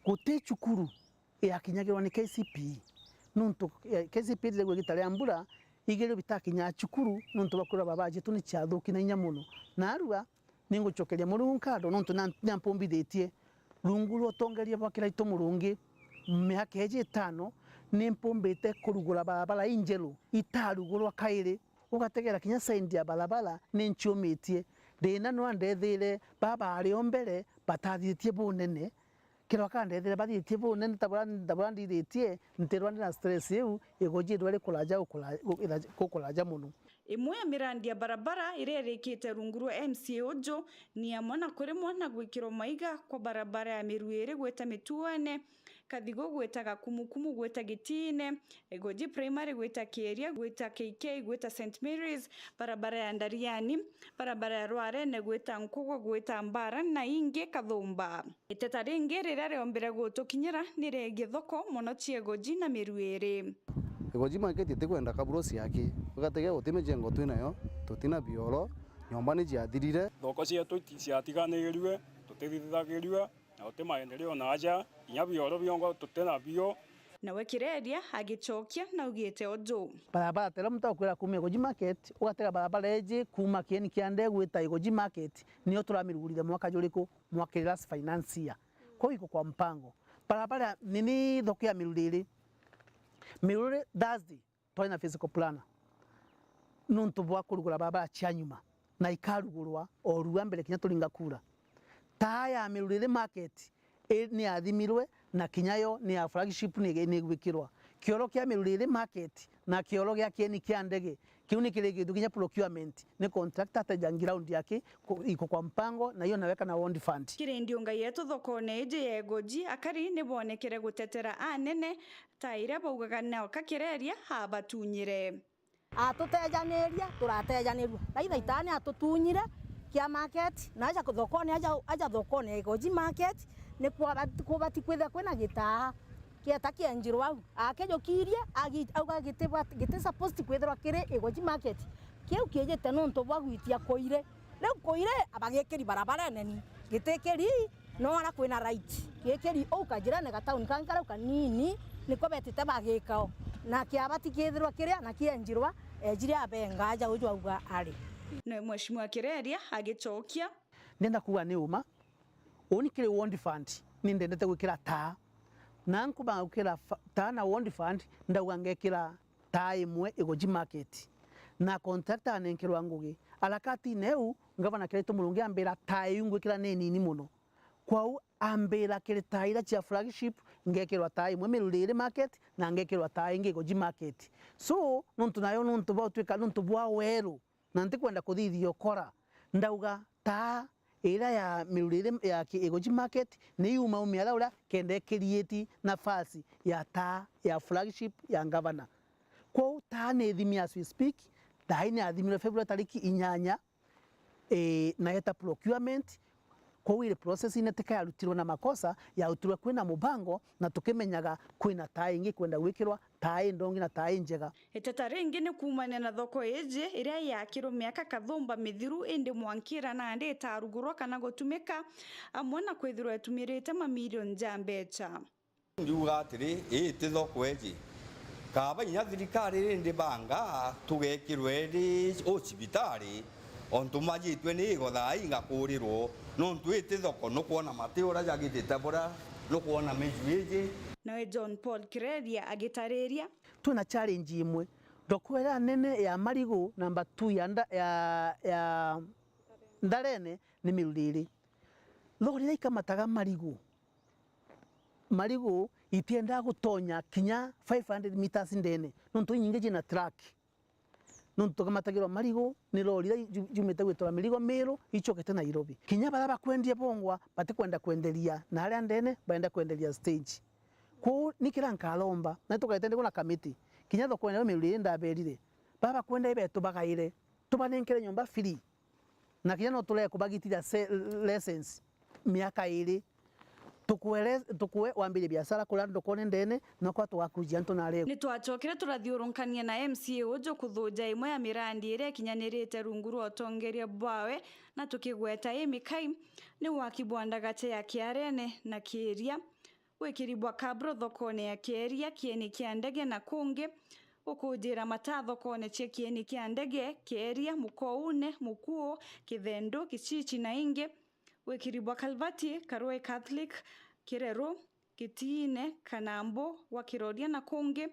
guti cukuru yakinyagirwa ni K C P E. Nontu, eh, K C P E ririgwe igita ria mbura, igerio bitakinyaa cukuru, nontu bakwirwa baba jetu ni ciathuki na inya mono. Narua, ningucokeria Murungu nkatho nontu na-, ni ampumbithitie. Rungu rwa utongeria bwa Kiraitu Murungi, miaka iji itano, ni mpumbite kurugura barabara injeru itarugurwa kairi. Ugategera kinya side ya barabara ni nciumitie. Thina no andethire baba ari o mbere batathitie bunene. Kiro kandethire bathitie bunene ta bura, ta bura ndithitie, ntirwa ndi na stress iu, igojirwa rikuraja gukura-, gu-, ira-, gukuraja mono. Imwe ya mirandi ya barabara iria irikite rungu rwa M C A uju ni amwe na kurimwa na gwikirwa maiga kwa barabara ya Miruiri gwita Mituene, Kathigo gwita Gakumukumu gwita Gitiine, Igoji Primary gwita Kieria gwita K K gwita Saint Mary's, barabara ya Ndariani, barabara ya Rwarene gwita Nkugu gwita Mbara na ingi Kathumba. Iteta ringi riria riombire gutukinyira ni riegie thoko mono cia Igoji na Miruiri. Igoji market itikwenda kaburo ciaki, ugategea guti mijengo twinayo, tutina bioro, nyomba ni ciathirire. Thoko cietu iti-, ciatiganirue, tutithithagirue, na guti maendeleo na aja, kinya bioro biongo tutina bio, Nawe Kireria agicokia naugite uju. Barabara teria muntu akwira kuuma Igoji Market, ugatega barabara iji kuuma Kieni kia Ndege gwita Igoji Market, niyo turamirugurire mwaka juriku? Mwaka iri last finance year. Kwou iko kwa mpango. Barabara nini thoko ya Miruriri. Miruriri Thursday, twari na physical planner. Nontu bwa kurugura barabara cia nyuma, na ikarugurwa o rua mbere kinya turinga kura. Taa ya Miruriri Market i-, ni yathimirwe, na kinya yo ni ya flagship ni, ni igwikirwa. Kioro kia Miruriri Market na kioro gia Kieni kia Ndege, kiu ni kirikitwe kinya procurement, ni contractor ateja ground yake ku-, iko kwa mpango, na iyo naweka na ward fund. Kiri ndiunga yetu thokone iji ya Igoji, akari ni bonekere gutetera anene, ta iria baugaga nao Kakireria abatunyire. Atutejaniria, turatejanirua. Raitha itaani atutunyire kia market, na aja thokone, aja, aja thokone ya Igoji Market, ni kwabati, kubati kwithira kwina gitaa kieta kienjirwa au. Akijukirie, agi-, auga giti bwa-, giti supposed kwithirwa kiri Igoji Market. Kiu kiijite nontu bwa gwitia kuiri. Riu kuiri, abagikiri barabarene ni giti kiri, no ara kwina right. Gikiri uu kajirene gatauni kangi karau kanini, niko betite bagikao. Na kiabati kithirwa kiria na kienjirwa, ejire abenga aja uju auga ari. Nawe Mheshimiwa Kireria agicokia. Ndienda kuuga ni uma, uni kiri ward fund, ni ndendete gwikira taa. Na nkuba gwikira fa-, taa na ward fund, ndauga ngekira taa imwe Igoji Market. Na contractor anenkerwa ngugi. Harakatine iu, ngavana Kiraitu Murungi ambira taa iu ngwikira ni nini mono. Kwou ambira kiri taa iria cia flagship, ngekirwa taa imwe Miruriri Market, na ngekirwa taa ingi Igoji Market. So, nontu nayo nontu bwa utwika, nontu bwa weru, na ntikwenda kuthithia ukora, ndauga taa iria ya Miruriri ya ki-, Igoji Market ni yuma umia aria uria kenda ikirieti nafasi ya taa ya flagship ya ngavana. Kwou taa ni ithimi as we speak, thaa ii ni yathimirwe February tariki inyanya, ii, na yeta procurement. Kwou iri process-ine, tika yarutirwe na makosa, yarutirwe kwina mubango, na tukimenyaga kwina taa ingi kwenda gwikirwa, taa indongi na taa injega. Iteta ringi ni kuumania na thoko iji iria yaakirwe miaka kathumba mithiru, indi mwankira nandi itarugurwa kana gutumika, amwe na kwithirwa itumirite mamirioni ja mbeca. Ndiuga atiri, ii ti thoko iji. Kaaba inya thirikari iri ndibanga tugekirwe iri u cibitari, ontu majitwe ni igo thaa ii ngakurirwo, nontu ii ti thoko, nukwona mati uria jagitite buria, nukwona miju iji. Nawe John Paul Kireria agitariria. Twina challenge imwe. Thoko iria nene ya marigu, number two ya nda-, ya, ya Ndarene ni Miruriri. Lori iria ikamataga marigu, marigu itiendaa gutonya kinya five hundred meters ndene, nontu inyingi ciina track. Nontu tukamatagirwa marigu ni lori iria ju-, jumite gwitwara mirigo Meru, icokete Nairobi. Kinya baria bakwendia bongwa, batikwenda kwenderia na aria ndene, barenda kwenderia stage. Kwou ni kiria nkaromba, na tugaite ndiguna kamiti, kinya thoko ya Meru iri ndaberire, baria bakwenda ibetu bagaire, tubanenkere nyomba free. Na kinya no turee kubagitithia se-, license miaka iri. Tukue le-, tukue wambirie biashara kuria ndokone ndene, nokwa tugakujia antu na aregu. Ni twacokire turathiurunkania na M C A uju kuthuja imwe ya mirandi iria ikinyanirite rungu rwa utongeria bwawe, na tukigweta ii mikai ni waki bwa ndagacha ya Kiarene na Kiiria, wikiri bwa kabro thokone ya Kiiria, kieni kia ndege na kungi, gukujira mataa thokone cia kieni kia ndege, Kiiria, Mukoune, Mukuo, Kithendu, Kichichi na ingi, wikiri bwa kalvati, Karwe Catholic, Kireru, Kitiine, Kanambu gwa Kiroria na kungi,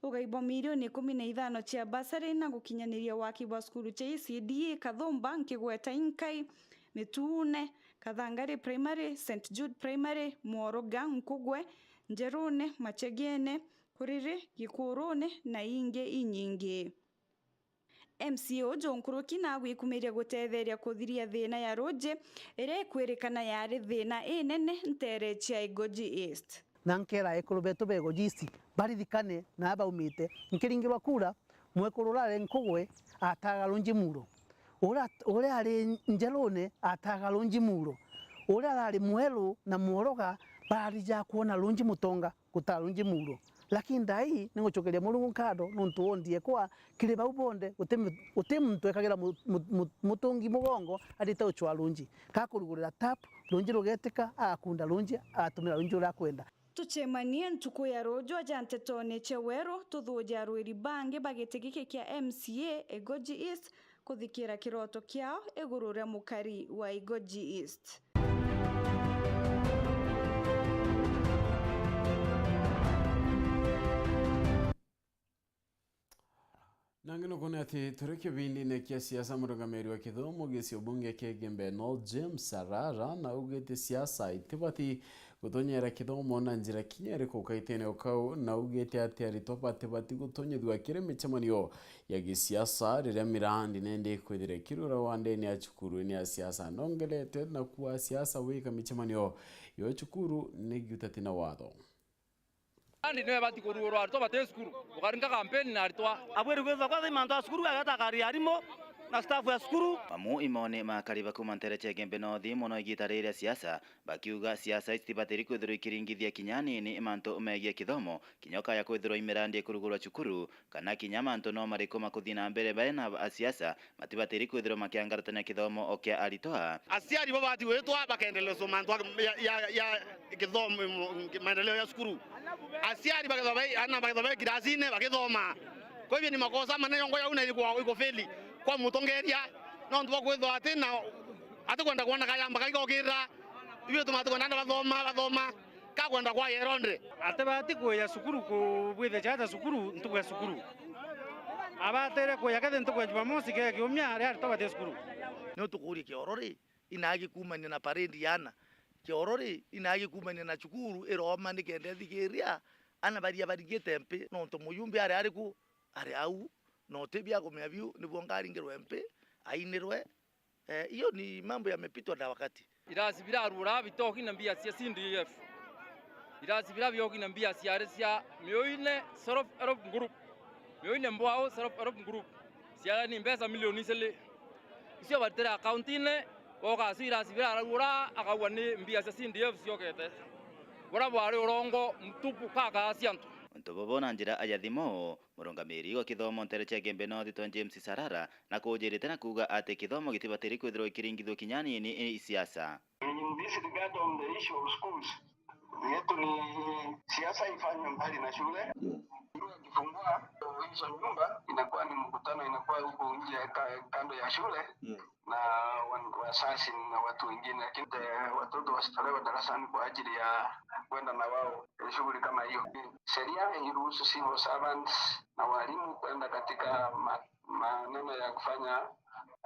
ugai bwa milioni ikumi na ithano cia basari na gukinyaniria waki bwa cukuru cia E C D A Kathumba nkigweta inkai, Mituune, Kathangari Primary, Saint Jude Primary, Mworoga, Nkugwe, Njerune, Machegene, Kuriri, Gikurune na ingi inyingi. M C A uju nkuruki nagwikumiria gutetheria kuthiria thina ya ruuji iria ikwirikana yari thina inene nteere cia Igoji East. Na nkera ekuru betu ba Igoji East baririkane na baumite. Nkiringirwa kura, mwekuru urari Nkugwe ataga ruuji Muro. Uria, uria ari Njerune ataga ruuji Muro. Uria arari Mweru na Mworoga barija kwona ruuji Mutonga. Gutarunji Muro. Lakini thaa ii ni ngucokeria Murungu nkatho nontu wondie kwa kiri bau bonthe guti mu-, guti muntu ekagira mu-, mu-, mu-, mutungi mugongo atite ucwa runji. Kakurugurira tap, runji rugetika, agakunda runji, agatumira runji uria akwenda. Tucemanie ntuku ya ruuju aja ntetone cia weru, tuthuuje arwiri bangi ba giti giki kia M C A Igoji East kuthikira kiroto kiao iguru ria mukari wa Igoji East. Nangi nukwona ati turi kibindine kia siasa, murungamiri wa kithomo gicio bunge kia Igembe North James Sarara naugite siasa itibati gutonyera kithomo na njira kinya iriku kaitene o kau, naugite ati aritwa batibati gutonyethua kiri micemanio ya gisiasa riria mirandi nendi kwithira ikirura wandene ya cukuru-ini ya siasa. Nongerete na kuuga siasa wika micemanio yo cukuru ni giutati na watho. Andi niwe bati kuruurwa aritwa bati cukuru, ukaringa kampeni na aritwa. Abwiri gwithwa kwa mantu a cukuru, ageta akari arimu na staff ya cukuru. Amu imoni makari ba kuma ntere cia Igembe North mono igita riri ria siasa, bakiuga siasa itibatiri kwithirwa ikiringithia kinya anini mantu megie kithomo, kinya ukaya kwithirwa imirandi ikurugurwa cukuru, kana kinya mantu no mariku makuthi na mbere bari na asiasa, matibatiri kwithirwa makiangaratania kithomo o kia aritwa. Aciari bo bati gwitwa bakendelezwa mantu ya, ya, ya kithomo, maendeleo ya cukuru. Aciari bakethwa bai, ana bakethwa bai kirasine bakithoma. Kwa hivyo ni makosa manene yongo yau na iko, iko feli kwa mutongeria, nontu bwa kwithwa ati na, ati kwenda kwona kayamba kaikokira. Ibyo tuma tukwenda ana bathoma, bathoma. Ka kwenda kwa yeronde. Atibati kuya cukuru kubwithia ciana cukuru ntuku ya cukuru. Abatire kuya kethi ntuku ya Jumamosi ke kiumia aria aritwa bathi cukuru. Ni tukuria kioro ri, inagi kumania na parade ya ana. Kioro ri, inagi kumania na cukuru iroma nikenda ithikiria ana baria baringite mpi, nontu muyumbi ari ariku? Ari au, na utibia kumenya biu, nibuo ngaringirwe mpi, ainirwe. Eh, hiyo ni mambo yamepitwa na wakati. Irasi birarura bitoki na mbia cia C D F. Irasi bira bioki na mbia ciari cia Mioine Self Help Group. Mioine Mbwao Self Help Group. Ciari ni mbeca milioni iciri. Icio baritire akaunti-ini, boka acio irasi biraragura, akauga ni mbia cia C D F ciokete. Bura bwari urongo mtupu kaka cia antu. Untu bubu na njira ya thimo, murungamiri wa kithomo ntere cia Igembe North Twa James Sarara na kujirite na kuuga ati kithomo gitibatiri kwithirwa ikiringithua kinya anini i siasa. In this regard, on the issue of schools, yetu ni siasa ifanywe mbali na shule. Shule ikifungua, hizo nyumba inakuwa ni mkutano, inakuwa huko nje ka-, kando ya shule, na wan-, wazazi na watu wengine, lakini, eh, watoto wasitolewe darasani kwa ajili ya kwenda na wao, eh, shughuli kama hiyo. Sheria iruhusu civil servants na walimu kwenda katika ma-, maneno ya kufanya,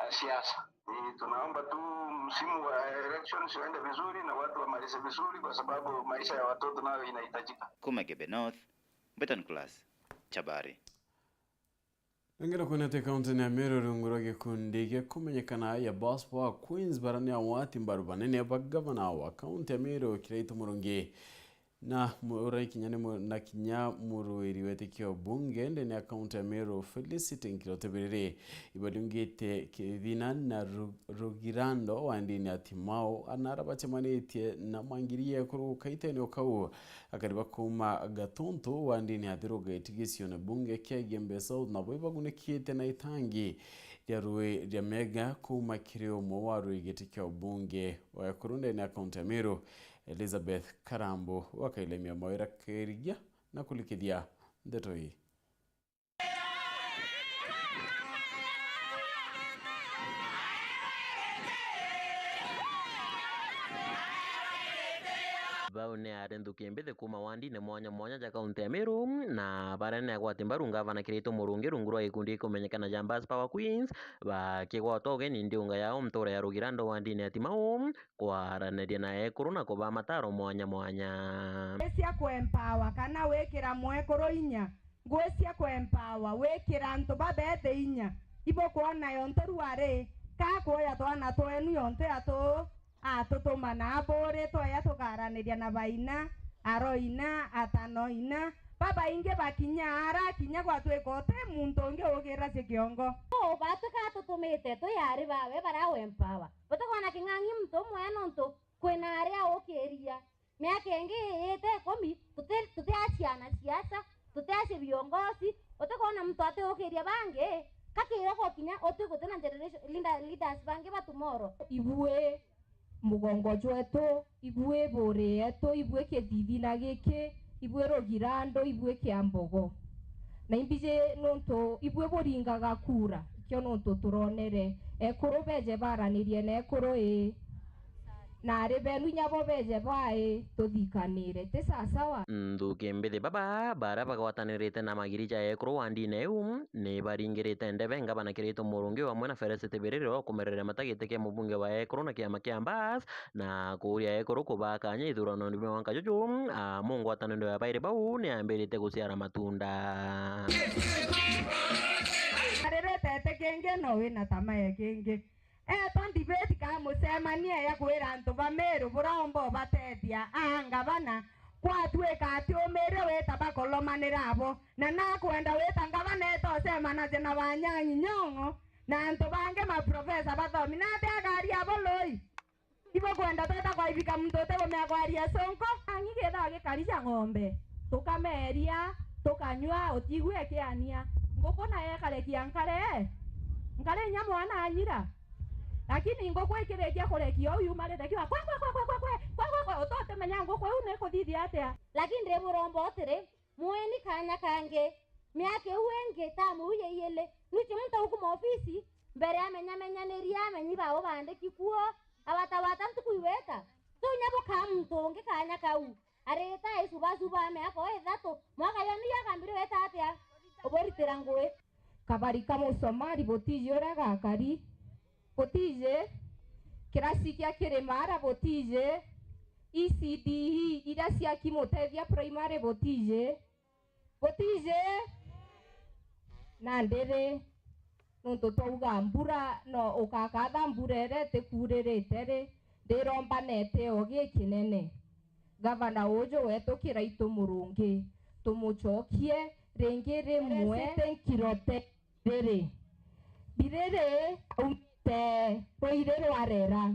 eh, siasa. Ni tunaomba tu msimu wa elections uende vizuri na watu wamalize vizuri, kwa sababu maisha ya watoto nayo inahitajika. Kuma Igembe North, Mbeton Class, Chabari. Nongera kwona ati kaunti ya Meru rungu rwa gikundi gia kumenyekana ya Bus Power Queens, bara ni agwati mbaru banene ba gavana wa kaunti ya Meru Kiraitu Murungi. Na mu-, uria kinya ni mu-, na kinya muruiri wetikio bunge ndene ya kaunti ya Meru Felicity Nkirote Biriri, ibariungite kithina na Ru-, Rugirando wa ndini ya Timao, anara bacemanitie na mangiri ya ekuru kaitene o kau, akari ba kuuma Gatuntu wa ndini ya Thiru gaiti gicione bunge kia Igembe South, nabo ibagunikite na itangi ria rui ria Mega kuuma kiri umwe wa rui giti kia ubunge wa ekuru ndene ya kaunti ya Meru. Elizabeth Karambu wa Kailemia Mawira Kirigia na kulikithia ndeto ii. Bau ni ari nthuki mbithi kuuma wandine mwanya mwanya ja kaunti ya Meru, na baria ni agwati mbaru ngavana Kiraitu Murungi rungu rwa gikundi gikumenyekana ja Bus Power Queens, bakigwata ugeni ndiunga yao ntura ya Rugirando wandine ya Timau, kwaraniria na ekuru na kubaa mataro mwanya mwanya. Ngui cia kuempower kana wikira mwekuru inya. Ngui cia kuempower, wikira antu babethe inya. Ibukwona yonte rua ri, ka kuoya twana twenu yonte atu, atutuma na aburi tweya tukaraniria na baina, aroina, atanoina. Babaingi bakinya ara, kinya gwatwika uti muntu ungi ukira cia kiongo. Uu batuka atutumite twi ari bawe bara uempower. Utikwona king'ang'i muntu umwe nontu kwina aria ukiria. Miaka ingi iite ikumi, tuti-, tutiaciana siasa, tutiaci viongozi, utikwona muntu atiukiria bangi, kakira gukinya uti gutina generation, leader-, leaders bangi ba tomorrow. Ibui, mugongo jwetu, ibui buri yetu, ibui kithithina giki, ibui rugirandu, ibui kiambogo. Na imbiji nuntu ibui buringaga kura, ikio nuntu turonere ekuru beje baranirie na ekuru ii. Na ari benu inya bo beje bai tuthikanire. Ti sasawa? Nthuki mbithi baba, baria bagwatanirite na magiri ja ekuru wa ndine iu, ni baringirite ndebe ngavana Kiraitu Murungi bamwe na Felicity Biriri o kumereria mata giti kia mubunge wa ekuru na kiama kia Mbas, na kuuria ekuru kubaa kanya ithurano ni mwanka juju, a, mungwataniro ya bairi bau ni yambirite guciara matunda. Ari betete kingi no wina tamae kingi. Etwa ndibeti ka mucemanie ya kwira antu ba Meru buromba ubatethia. Aa ngavana, kwatuika ati umirie wita bakolomanira abo, na nakwenda wita ngavana eta ucemanagia na Wanyang'i Nyong'o na antu bangi maprofesa bathomi, nati akari abo lui? Ibo kwenda tweta kwaibika muntu utigumea kwaria Sonko? Ang'i githaa gikari ja ng'ombe, tukameria, tukanyua, utiigua ikiania. Nguku nayo ikarekia nkare, nkare inya mwana anyira. Lakini nguku ikirikia kurekia uu yumarite kiuga, "Kwe, kwe, kwe, utotimenya nguku iu ni ikuthithia atia?" Lakini ndi buromba utiri, mueni kanya kangi, miaka iu ingi, tamu iu ya iili, nuchi muntu aukuma ofisi, mbere amenyamenyaniria amenyi bao bandiki kuo, awatawata ntuku iweta. So inya bukaa muntu ungi kanya kau, arita icubacubaa miaka o ithatu, mwaka yoni yakambire weta atia? Uburitira ngui. Kabari ka Musomari butiji uria gakari, butiji kirasi kia Kirimara, butiji E C D E iria cia Kimutethia Primary, butiji, butiji. Na ndiri, nuntu twauga mbura no ukakatha mbura iria itikuuririte ri, ndiromba na itio gikinene. Gavana uju wetu Kiraitu Murungi, tumucokie ringi rimwe. Eresete nkirote riri. Biriri aumite ruiri rwa rera.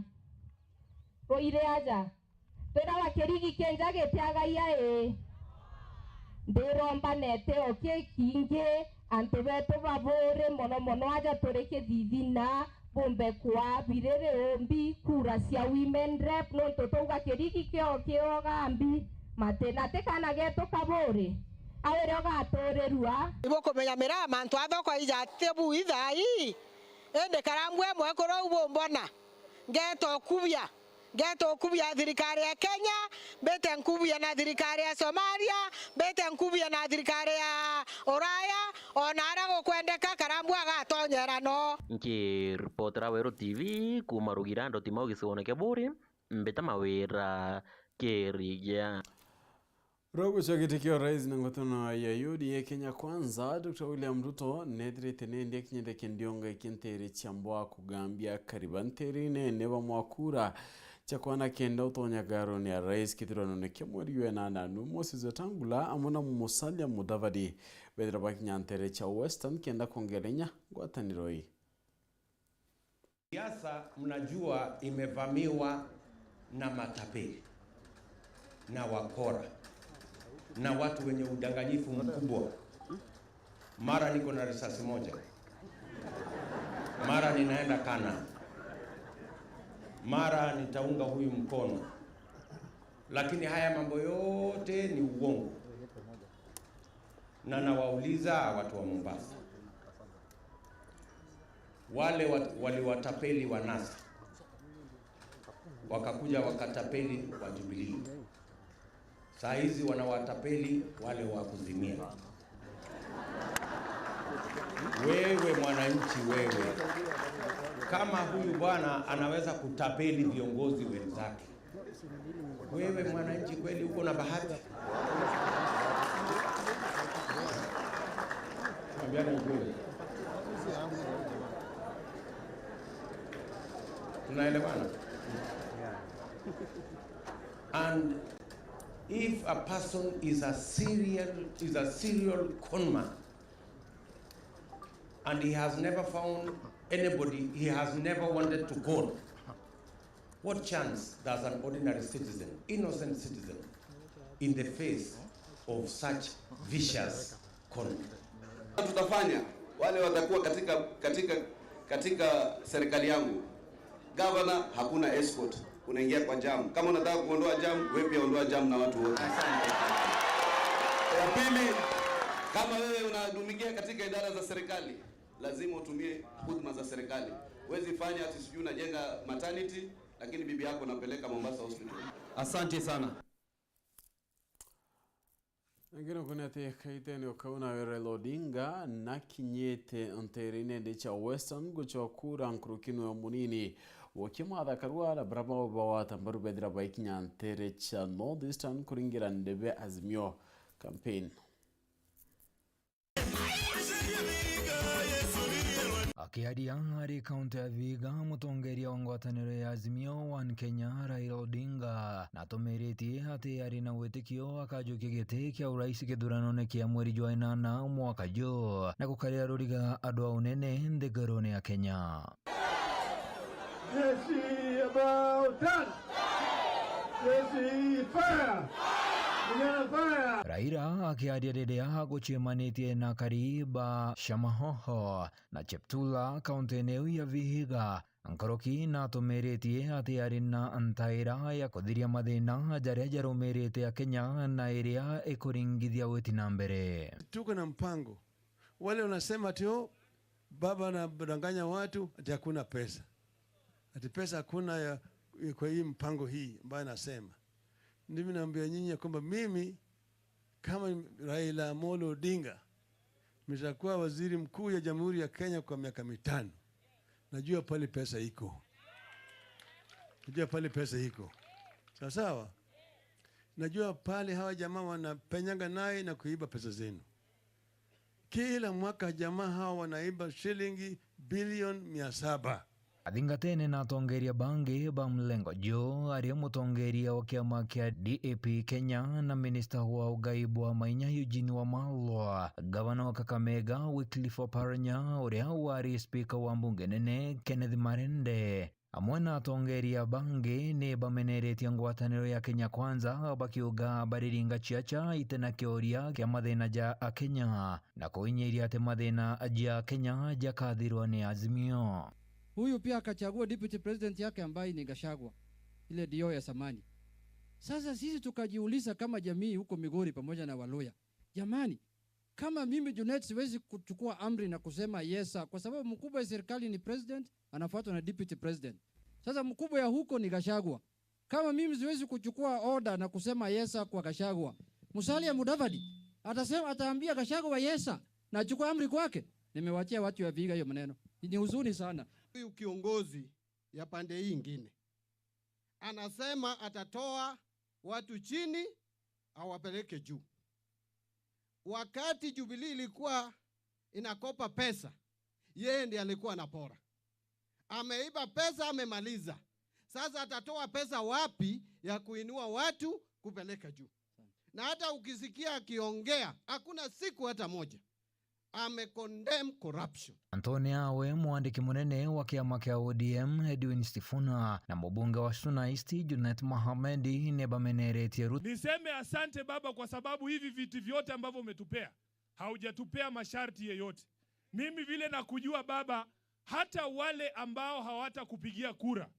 Ruiri aja. Twirawa kirigi kinja gitiagaia ii? Ndiromba na itio kikingi, antu betu ba Buuri, mono mono aja turi Kithithina, bumbe kwaa Biriri umbi kura cia women rep, nontu twauga kirigi kio kioga mbi. Matina ti kana getu ka Buuri, awire ugaturirua. Ibukumenya miraa mantu a thoko ija ti bui thaa ii, indi karambu e mwekuru u bumbona, ngeeta ukubia. Ngeeta ukubia thirikari ya Kenya, mbite nkubie na thirikari ya Somalia, mbite nkubie na thirikari ya Uraya, ona aria gukwendeka, karambu agatonyera no. Nkiripotera Weru T V kuuma Rugira, Ndoti Mau gicigoone kia Buuri, mbita Mawira Kirigia. Rogo cia giti kia urais na ngwataniro ya U D A Kenya Kwanza, Doctor William Ruto neethirite nindi akinyite kindionga kia nteere cia Mbwa kugambia kariba nteere inene bamwa kura cia kwana kenda utonya garoni ya rais kithuranone kia mweri wa enana. Nu Moses Wetangula amwe na Musalia Mudavadi bethira bakinya nteere cia Western kenda kwongera inya ngwataniro ii. Siasa, mnajua, imevamiwa na matapeli na wakora na watu wenye udanganyifu mkubwa. Mara niko na risasi moja, mara ninaenda Kana, mara nitaunga huyu mkono, lakini haya mambo yote ni uongo. Na nawauliza watu wa Mombasa, wale wa-, waliwatapeli wa NASA, wakakuja wakatapeli wa Jubilee, saa hizi wanawatapeli wale wa kuzimia. Wewe mwananchi, wewe, kama huyu bwana anaweza kutapeli viongozi wenzake, wewe mwananchi kweli uko na bahati? Tuambiane ukweli. Tunaelewana? And if a person is a serial, is a serial con man, and he has never found anybody, he has never wanted to con, what chance does an ordinary citizen, innocent citizen, in the face of such vicious con? Tutafanya, wale watakuwa katika, katika, katika serikali yangu, gavana hakuna escort. Unaingia kwa jam. Kama unataka kuondoa jam, wewe pia ondoa jam na watu wote. Asante. Ya pili, kama wewe unahudumikia katika idara za serikali, lazima utumie huduma za serikali. Huwezi fanya ati sijui unajenga maternity, lakini bibi yako unampeleka Mombasa Hospital. Asante sana. Ngeno kuni ati kaitene ukau nawe Raila Odinga nakinyite nteere-ine indi cia Western gucokura nkuruki nwe munini. Wokie Martha Karua na baria bao bawata mbaru bethira baikinya nteere cia North Eastern kuringira ndebe Azimio campaign. Akiaria ari kaunti ya Vihiga, mutongeria wa ngwataniro ya Azimio One Kenya, Raila Odinga, natumiritie ati ari na witikio akajukia giti kia urais githuranone kia mweri jwa inana mwaka ju, na gukarira ruriga andu a unene nthigurune ya Kenya. Jeshi about turn! Jeshi fire! Vijana fire! Raila akiaria riria agucemanitie na akari ba Shamahoho na Cheptula, kaunti-ini iu ya Vihiga, nkuruki natumiritie ati ari na ntaira ya kuthiria mathina jaria jarumirite Akenya na iria ikuringithia witi na mbere. Tuko na mpango. Wale wanasema ati, "Oh, baba anadanganya watu ati hakuna pesa. Ati pesa hakuna ya, ya kwa hii mpango hii ambayo anasema." Ndimi naambia nyinyi ya kwamba mimi kama Raila Amolo Odinga, nitakuwa waziri mkuu ya Jamhuri ya Kenya kwa miaka mitano. Najua pale pesa iko. Najua pale pesa iko. Sawa sawa? Najua pale hawa jamaa wanapenyanga naye na kuiba pesa zenu. Kila mwaka jamaa hawa wanaiba shilingi bilioni mia saba. Athingatene na atongeria bangi ba mlengo ju, ari mutongeria wa kiama kia D A P Kenya na minista wa ugai bwa mainya Eugene Wamalwa, gavana wa Kakamega Wycliffe Oparanya, uria wari spika wa mbunge nene Kenneth Marende, amwe na atongeria bangi ni bameneretie ngwataniro ya Kenya Kwanza, bakiuga bariringa ciaca ite na kioria kia mathina ja Akenya, na kuinyiria ati mathina ja Kenya jakathirwa ni Azimio. Huyu pia akachagua deputy president yake ambaye ni Gachagua, ile D O ya zamani. Sasa sisi tukajiuliza kama jamii huko Migori pamoja na Waluya, jamani, kama mimi Junet siwezi kuchukua amri na kusema yes sir, kwa sababu mkubwa ya serikali ni president, anafuatwa na deputy president. Sasa mkubwa ya huko ni Gachagua. Kama mimi siwezi kuchukua order na kusema yes sir kwa Gachagua, Musalia Mudavadi atasema, ataambia Gachagua yes sir na achukue amri kwake? Nimewachia watu ya Vihiga hiyo maneno. Ni huzuni sana. Huyu kiongozi ya pande hii ingine anasema atatoa watu chini awapeleke juu. Wakati Jubilee ilikuwa inakopa pesa, yeye ndiye alikuwa anapora. Ameiba pesa, amemaliza. Sasa atatoa pesa wapi ya kuinua watu kupeleka juu? Na hata ukisikia akiongea, hakuna siku hata moja ame condemn corruption. Antoni awe, mwandiki munene wa kiama kia O D M Edwin Sifuna na mubunge wa Suna East Junet Mohamed ni bameneretie Ruto. Niseme asante Baba kwa sababu hivi viti vyote ambavyo umetupea, haujatupea masharti yeyote. Mimi vile nakujua Baba, hata wale ambao hawatakupigia kura,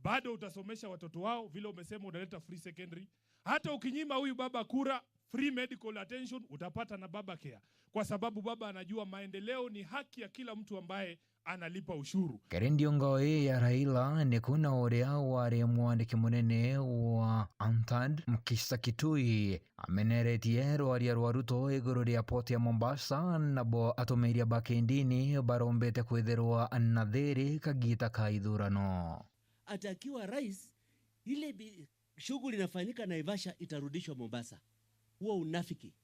bado utasomesha watoto wao, vile umesema unaleta free secondary. Hata ukinyima huyu baba kura, free medical attention utapata na baba care, kwa sababu baba anajua maendeleo ni haki ya kila mtu ambaye analipa ushuru. Kiri ndiongo ii ya Raila, ni kuna uria wari mwandiki munene wa ANTAD, Mukisa Kitui, ameneretie rwaria rwa Ruto iguru ria port ya Mombasa, nabo atumiria ba kindini barombete kwithirwa na thiri kagita ka ithurano. Ati akiwa rais, ile bi-, shughuli inafanyika Naivasha itarudishwa Mombasa. Huo unafiki.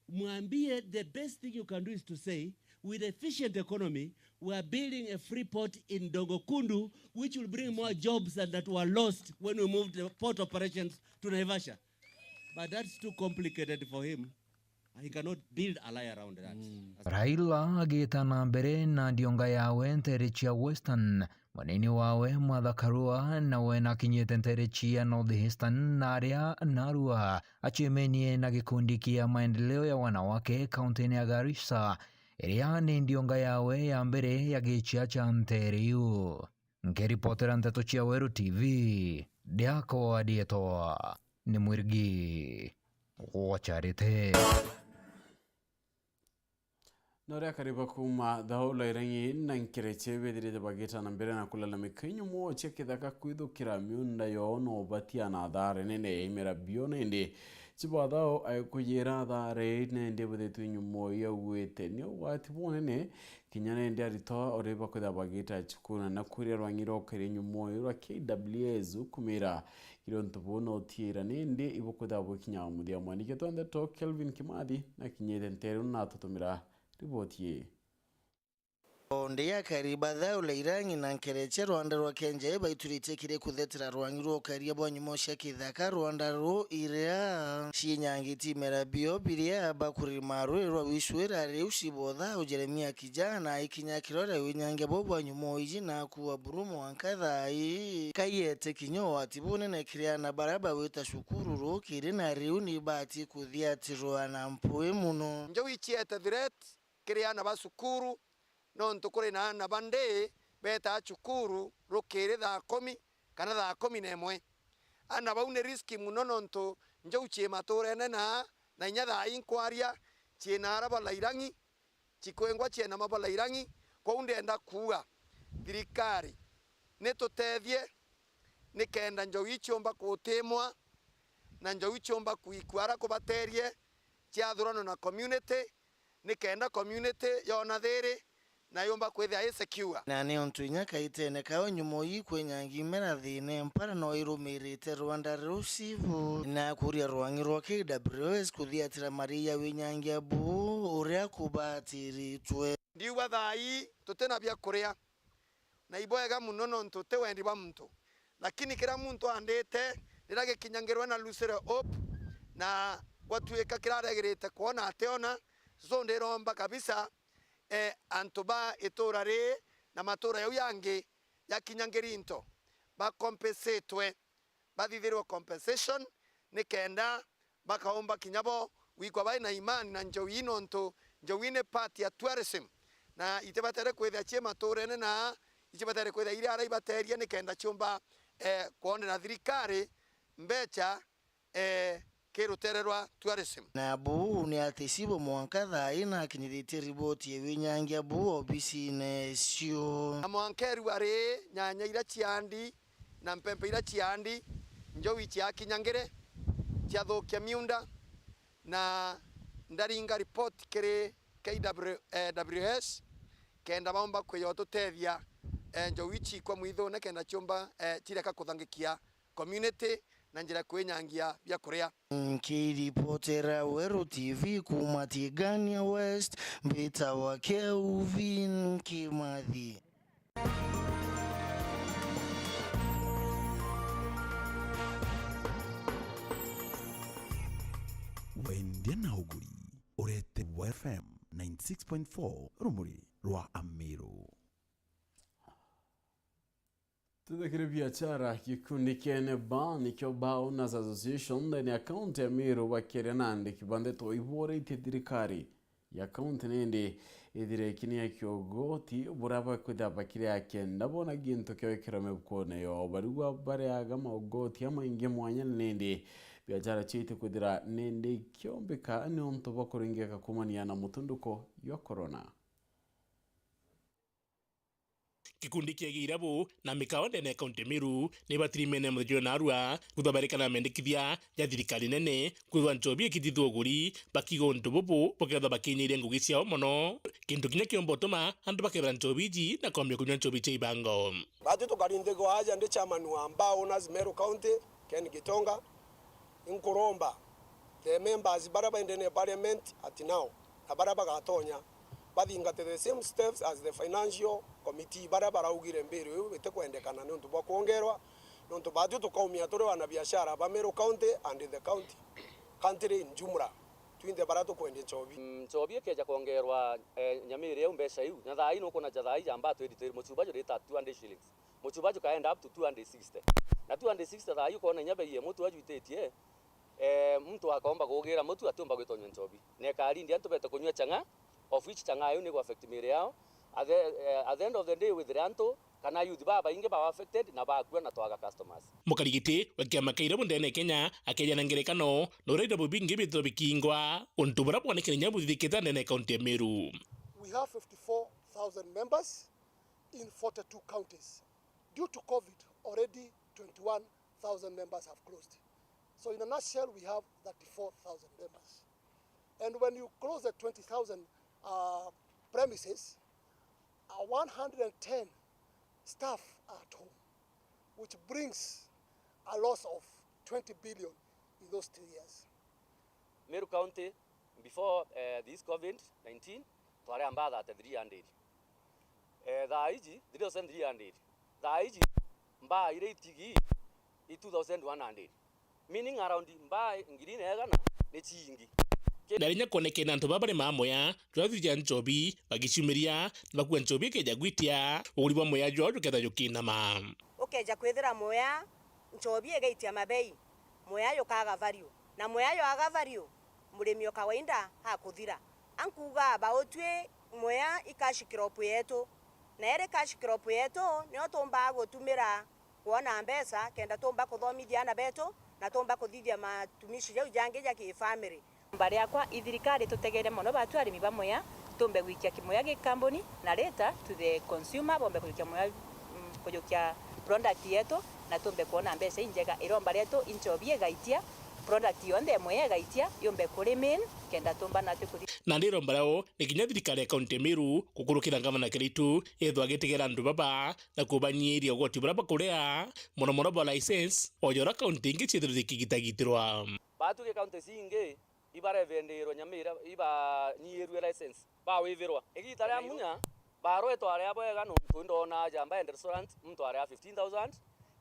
Mwambie the best thing you can do is to say, with efficient economy, we are building a free port in Dongokundu, which will bring more jobs than that were lost when we moved the port operations to Naivasha. But that's too complicated for him. He cannot build a lie around that. Raila agita na mbere na ndionga yawe nteere cia Western, munini wawe Martha Karua nawe nakinyite nteere cia North Eastern na aria narua acemenie na gikundi kia maendeleo ya wanawake kaunti-ini ya Garissa, iria ni ndionga yawe ya mbere ya gicia kia nteere iu. Nkiripotera Nteto cia Weru T V, Ndiakwa ndietwa ni Mwirigi gwa Charity. Na uria kariba kuuma thaula irangi na nkereche bethirite bagita na mbere na kulalamika inyumo cia kithaka kwithukira miunda yoo no batia na athara nene ya imera bio nindi cibathao aikujira athara nindi bwithitwe inyumo iauite ni ugwati bunene kinya nindi aritwa uri bakwitha bagita cukuru na kuria rwangi rwa ukaria inyumo rwa K W S ukumira Kiri untu buu no utiira nindi ibukwithirwa bwikinya muthia. Mwandiki wetu wa ndeto Kelvin Kimathi nakinyite nteere na atutumira riboti ii. Onde ya kariba thaula irangi na nkereche rwanda rwa Kenja ibaituritie kiri kuthetera rwangi rwa ukaria bwa nyumo cia kithaka rwanda ruu iria ciinyangitie imera bio biria bakurima rwiri rwa wicwira riu cibotha u Jeremia Kijana ikinya kiroria winyangia buu bwa nyumo iji na kuwa buru mwanka thaa ii kaiete kinya ugwati bunene kiri aana baria bagwita cukuru rukiri na riu ni baati kuthiatirwa na mpui mono. Njou iciete threat kiri aana ba cukuru, nontu kuri na aana ba ndi betaa cukuru rukiri thaa kumi kana thaa kumi na imwe. Aana bau ni riski mono nontu njou cii maturene na, na inya thaa ii nkwaria cii na ara ba Lairang'i, cikwengwa ciena mabala irangi. Kwou ndenda kuuga thirikari nitutethie nikenda njou iciumba kutimwa na njou iciumba kuikua ara kubaterie ciathuranwa na community, nikenda community yona thiri na yumba kwithia i secure. Na ni untu inya kaitene kao nyumo ii kwenyangi imera thiine mpara no irumirite rwanda rucibu na kuria rwangi rwa K W S kuthiatira maria winyangia buu uria kubatiritwe. Ndiuga thaa ii tutina bia kuria, na ibwega mono nontu ti wendi bwa muntu, lakini kiria muntu andite riria gikinyangirwe na lusire hope na gwatuika kiraregirite kwona ationa, so ndiromba kabisa, eh, antu ba itura ri na matura jau yangi jakinyangiri into bakompensitwe, bathithirwe compensation, nikenda bakaumba kinya bo gwikwa bai na imani na njou ii, nontu njou ii ni part ya tourism, na itibatere kwithia cii maturene na icibatere kwithia iri ara ibaterie nikenda ciumba, eh, kwonera thirikari mbecha, eh, ki rutere rwa tourism. Na buu ni ati cibo mwanka thaa ii nakinyithitie riboti ya winyangia buu obisine cio. Na mwanka erua ri nyanya iria ciandi na mpempe iria ciandi, njou iciakinyangire, ciathukia miunda, na ndaringa ripoti kiri K W, eh, W S, kenda baumba kwija ututethia, eh, njou ii ciikwa mwithune kenda ciumba, eh, cireka kuthangikia community na njira ya kwinyangia bia kuria. Nkiripotera Weru T V kuuma Tigania West, mbitawa Kelvin Kimathi. Wendia na uguri, urete F M ninety six point four, rumuri rwa Amiru. Tuthikire biachara, gikundi kia NEBA, nikio Bar Owners Association, ndene ya kaunti ya Meru, bakiaria na andiki ba ndeto iboretie thirikari ya kaunti nindi ithire ikinia kiogoti buria bakwithira bakiria kenda bona gintu kiao ikirwa mibukone yao. Barigwa bariaga maogoti amaingi mwanya nindi biachara ciao itikwithira nindi ikiombika niuntu bwa kuringika kumania na mutunduko jwa corona. Gikundi kia Girabu na mikawa ndene ya kaunti ya Meru ni batirimene muthenya jwa narua, kwithwa barikana mendekithia ja thirikari nene, kwithwa nchobi ikithithua uguri, bakiuga untu bubu bukethwa bakinyiria ngugi ciao mono. Kintu kinya kiumba utuma antu bakethira nchobi iji na kwambia kunywa nchobi cia ibango. Batu tukarinthigwa aja ndi chairman wa Bar Owners Meru County, Ken Gitonga, inkuromba the members baria baendene parliament at now na baria bagatonya bathingate the same steps as the financial committee baria baraugire mbiru iu itikwendekana niuntu bwa kwongerwa, niuntu batu tukaumia turi wana biashara ba Meru County and the county, country in jumla, twinthe baria tukwendia nchobi. Mm, nchobi ikeja kwongerwa, eh, nyamiri iu mbeca iu, na thaa ii nukona ja thaa ii jamba twenty twenty, muchuba jurita two hundred shillings. Muchuba jukaenda up to two hundred sixty. Na two hundred sixty thaa ii ukona inya bei ya mutu ajwititie, eh, muntu akaomba kugira mutu atiumba gwitonywa nchobi. Na ikarindia antu bete kunywa chang'aa, of which chang'aa iu ni gu affect miiri yao. At the, eh, at the end of the day, withire antu kana youth babaingi ba affected na bakua na twaga customers. Mukarigiti wa kiama kia Irabu ndene Kenya akeja na ngerekano na uria irabu bingi bithirwa bikingwa, untu buria bwonekene kinya buthithikite ndene ya kaunti ya Meru. We have fifty-four thousand members in forty-two counties. Due to COVID, already twenty-one thousand members have closed. So in a nutshell, we have thirty-four thousand members. And when you close the twenty thousand, uh, premises, uh, one hundred and ten staff are at home, which brings a loss of twenty billion in those three years. Meru County, before, eh, this COVID nineteen, twari a mbaa thirty-three hundred. Eh, thaa iji, three thousand three hundred. Thaa iji, mbaa iria itigi i two thousand one hundred. Meaning around mbaa ngiri na igana ni ciingi. Ndarinya kwonekene antu baba bari ma muya, jwathithia nchobi, bagiciumiria, bakua nchobi ikeja gwitia, uguri bwa muya jwao jukethira jukinama. Ukeja kwithira muya, nchobi igaitia mabei, muya jukaga value, na muya jwaga value, murimi o kawaida akuthira. Ankuuga aba utwi muya i cash crop yetu, na iri cash crop yetu nio tuumbaa gutumira kwona mbeca kenda tuumba kuthomithia aana betu na tuumba kuthithia matumishi jau jangi ja ki-family. Mbari yakwa, i thirikari tutegere mono batu arimi ba muya, tuumbe gwikia kimuya gi kambuni na later to the consumer boombe kujukia muya, mm, kujukia product yetu na tuumbe kwona mbeca injega. Iromba rietu i nchobi igaitia, product yonthe ya muya igaitia yumbe ku remain kenda tuumba natwi kuthi. Nandi iromba riao ni kinya thirikari ya kaunti ya Meru gukurukira ngavana Kiraitu ethwa agitegera antu baba na kubanyiiria ugoti buria bakuria, mono mono bwa license, o ja uria kaunti ingi ciithirwe cikigitagitirwa. Batu gi kaunti cingi ibarevendirwe nyama iria ibanyiirue license, bawithirwa. Igiita ria munya, barua itwari a bwega nontu indoona Jamba and Restaurant muntu ari a fifteen thousand,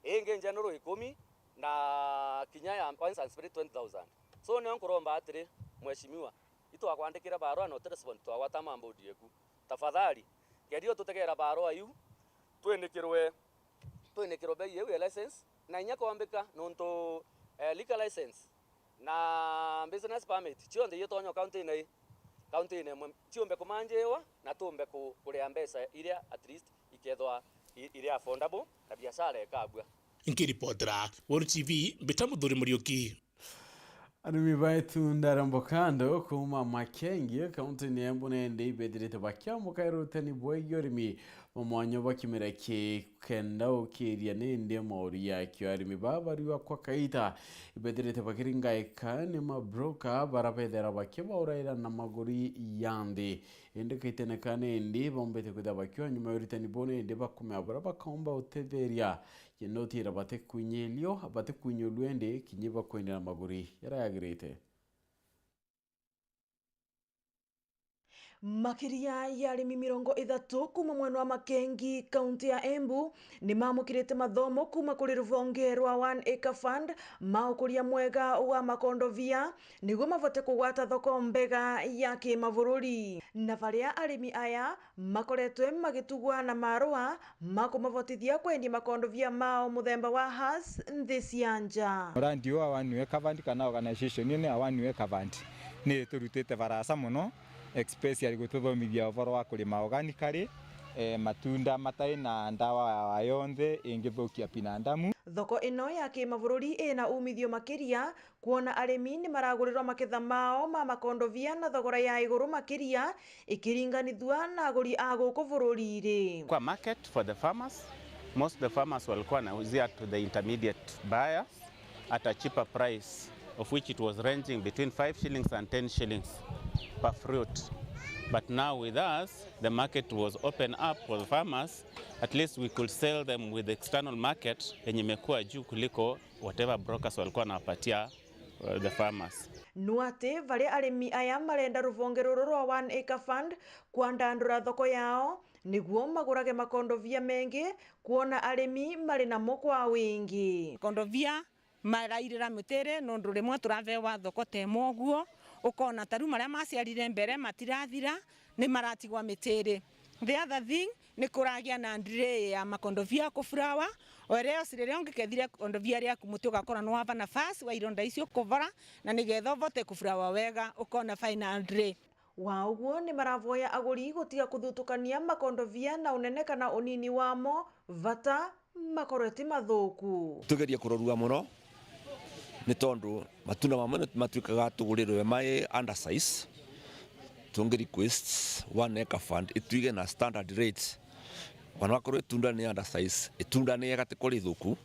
ingi General ikumi, na kinya ya Wines and Spirit twenty thousand. So nio nkuromba atiri, Mheshimiwa, itwakwandikira barua na utirespond twagwata mambodi yeku. Tafadhali, geria ututegera barua iu, twinikirwe, twinikirwe bei iu ya license, na inya kwombika nontu, eh, liquor license na business permit cionthe itonya kaunti-ini ii, kaunti-ini imwe, ciumbe kumanjiwa na tuumbe ku-, kuria mbeca iria at least ikethwa i-, iri affordable na biashara ikabua. Nkiripotera Weru T V, mbita Muthuri Muriuki. Arimi ba itunda ria mbokando kuuma Makengi, kaunti-ini ya Embu, nindi ibethirite bakiambuka irutani bwegie urimi bwa mwanya bwa kimera ki kenda ukiria nindi mauri yakio. Arimi baa bariua kwa kaita ibethirite bakiringaika ni mabroka bara bethera bakibauraira na maguri ya nthi. Indi kaitene ka nindi baumbite kwithira bakiwa nyuma ya uritani buu, nindi bakumea baria bakaumba utetheria. Kenda utiira batikwinyirio, batikwinyulua indi kinya ibakwendera maguri jaria jagirite. Makiria ya arimi mirongo ithatu kuuma mwena wa Makengi, kaunti ya Embu, ni maamukirite mathomo kuuma kuri ruvonge rwa One Acre Fund ma ukuria mwega wa makondovia, niguo mavote kugwata thoko mbega ya kimabururi. Na varia arimi aya makoretwe magitugwa na marua ma kumavotithia kwendia makondovia mao muthemba wa Hass nthi cia nja. Murandi uyu wa One Acre Fund kana organization ino ya One Acre Fund ni iturutite barasa mono, especially gututhomithia uvoro wa kurima organically, eh, matunda matai na ndawa ya yonthe ingithukia binadamu. Thoko ino ya kimabururi ina umithio makiria, kwona arimi ni maragurirwa maketha mao ma makondovia na thogora ya iguru makiria ikiringanithua na aguri a guku bururi-ri. Kwa market for the farmers, most the farmers walikuwa wanauzia to the intermediate buyers at a cheaper price, of which it was ranging between five shillings and ten shillings per fruit. But now with us, the market was open up for the farmers, at least we could sell them with external market yenye imekuwa juu kuliko whatever brokers walikuwa wanawapatia, uh, the farmers. Nu ati varia arimi aya marenda ruvonge ruru rwa One Acre Fund kwandandura thoko yao niguo magurage makondovia mengi, kwona arimi mari namo kwa wingi. Makondovia marairira mitiri nondu rimwe turavewa thoko temwe uguo, ukona ta riu maria maciarire mbere matirathira, ni maratigwa mitiri. The other thing, ni kuragia na delay ya makondovia kuflower, whereas riria ungikethire kondovia riaku muti ugakora ni wava nafasi wa ironda icio kuvora, na nigetha uvote kuflower wega, ukona final delay. Wa uguo, ni maravoya aguri gutiga kuthutukania makondovia na unene kana unini wamo, vata makorwe ti mathuku. Tugerie kurorua mono, ni tondu matunda mamwe ni matuikaga tugurirwe mai under size. Tungi request one acre fund ituige na standard rate. Wana wakorwo itunda ni under size, itunda ni ega ti kurithuku,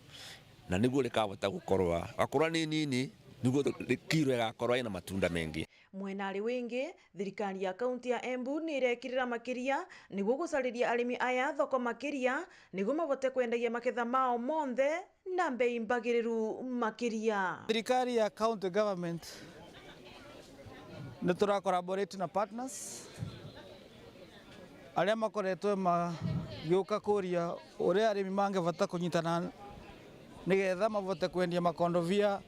na niguo rikavota gukorwa, gakorwa ni nini, niguo ri-, kiro igakorwa ina matunda mengi. Mwena ari wingi, thirikari ya kaunti ya Embu ni irekirira makiria niguo gucariria arimi aya thoko makiria, niguo mabote kwendagia maketha mao monthe na mbei mbagiriru makiria. Thirikari ya county government ni tura collaborate na partners aria makoretwe magiuka kuria uria arimi mangevota kunyitana nigetha mabote kwendia makondovia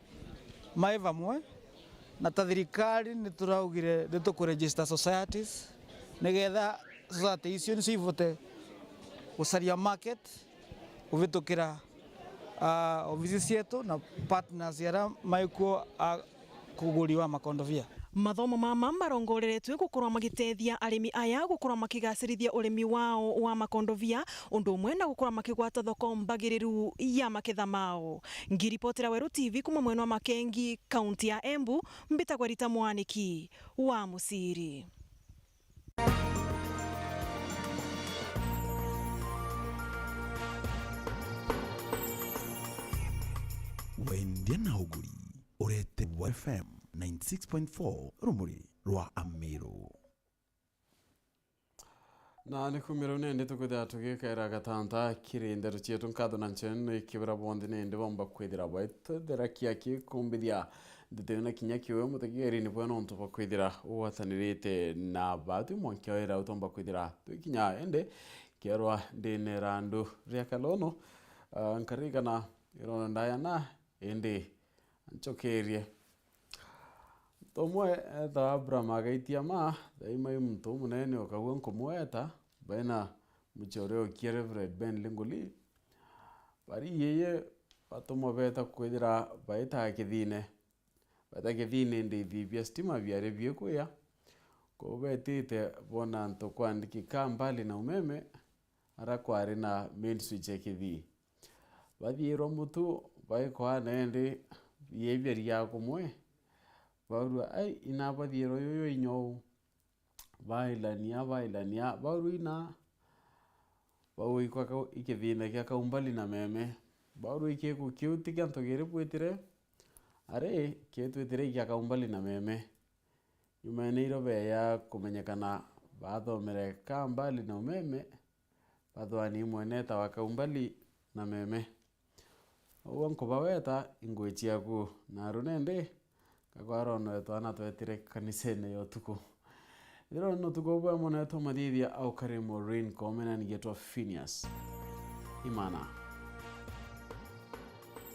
mai vamwe, na ta thirikari ni turaugire ni tukuregister societies nigetha society icio nicio ibote gucaria market kuvitukira, ah, ofisi cietu na partners aria maikuo a kuguri wa makondovia. Mathomo mama marongoreretwe gukorwa magitethia arimi aya gukorwa makigacirithia urimi wao wa makondovia, undu umwe na gukorwa makigwata thoko mbagiriru ya maketha mao. Ngiripotera Weru T V kuma mwena wa Makengi, kaunti ya Embu, mbitagwa Rita Mwaniki wa Musiri. Wendia na uguri, urete wa F M ninety six point four, rumuri rwa Amiru. Na ni kumira u nindi tukwithira tugikaira gatanta kiri ndeto cietu. Nkatho na ncene ni kibira bonthe nindi bomba kwithira baitwethera kia kikumbithia ndeto ino na kinya kiuwe mutegeeri ni bwe nontu bwa kwithira ugwatanirite na batwi mwankia wira utomba kwithira twikinya indi kierwa ndine randu ria kalono, ah, nkarigana irono ndaya na indi ncokerie. Muntu umwe eetawa Abraham agaitia ma, thaima i muntu umunene ukagua nkumweta, baina muchore okia Reverend Ben Linguli. Bari yeye batumwa beeta kwithira baita kithine. Baita kithine indi ithi bia stima biari biikuya. Kwou betite boona antu kwandikika mbali na umeme, ara kwari na main switch ya kithii. Bathiirwa mutu, baikwaana indi biibia ria kumwe, baurua, "Ai, ina bathiirwa yuyu inya uu." Bailania, bailania, baurua ina, baugwikwa kau-, ikithine kia kaumbali na meme. Baurua ikiku kiu ti kia ntugiri bwitire, ari kiitwitire ikia kaumbali na meme. Nyumene irio beeya kumenyekana, baathomere ka mbali na umeme, bathwani imwe neetawa kaumbali na meme. Ugwe nkubaweta ingui ciaku, na runende kakwarono twana twetire kanisene ya utuku. Ithirwa ni utuku bwa mwana wetu mathithia au kari Maureen Koome na nigetwa Phineas Imana.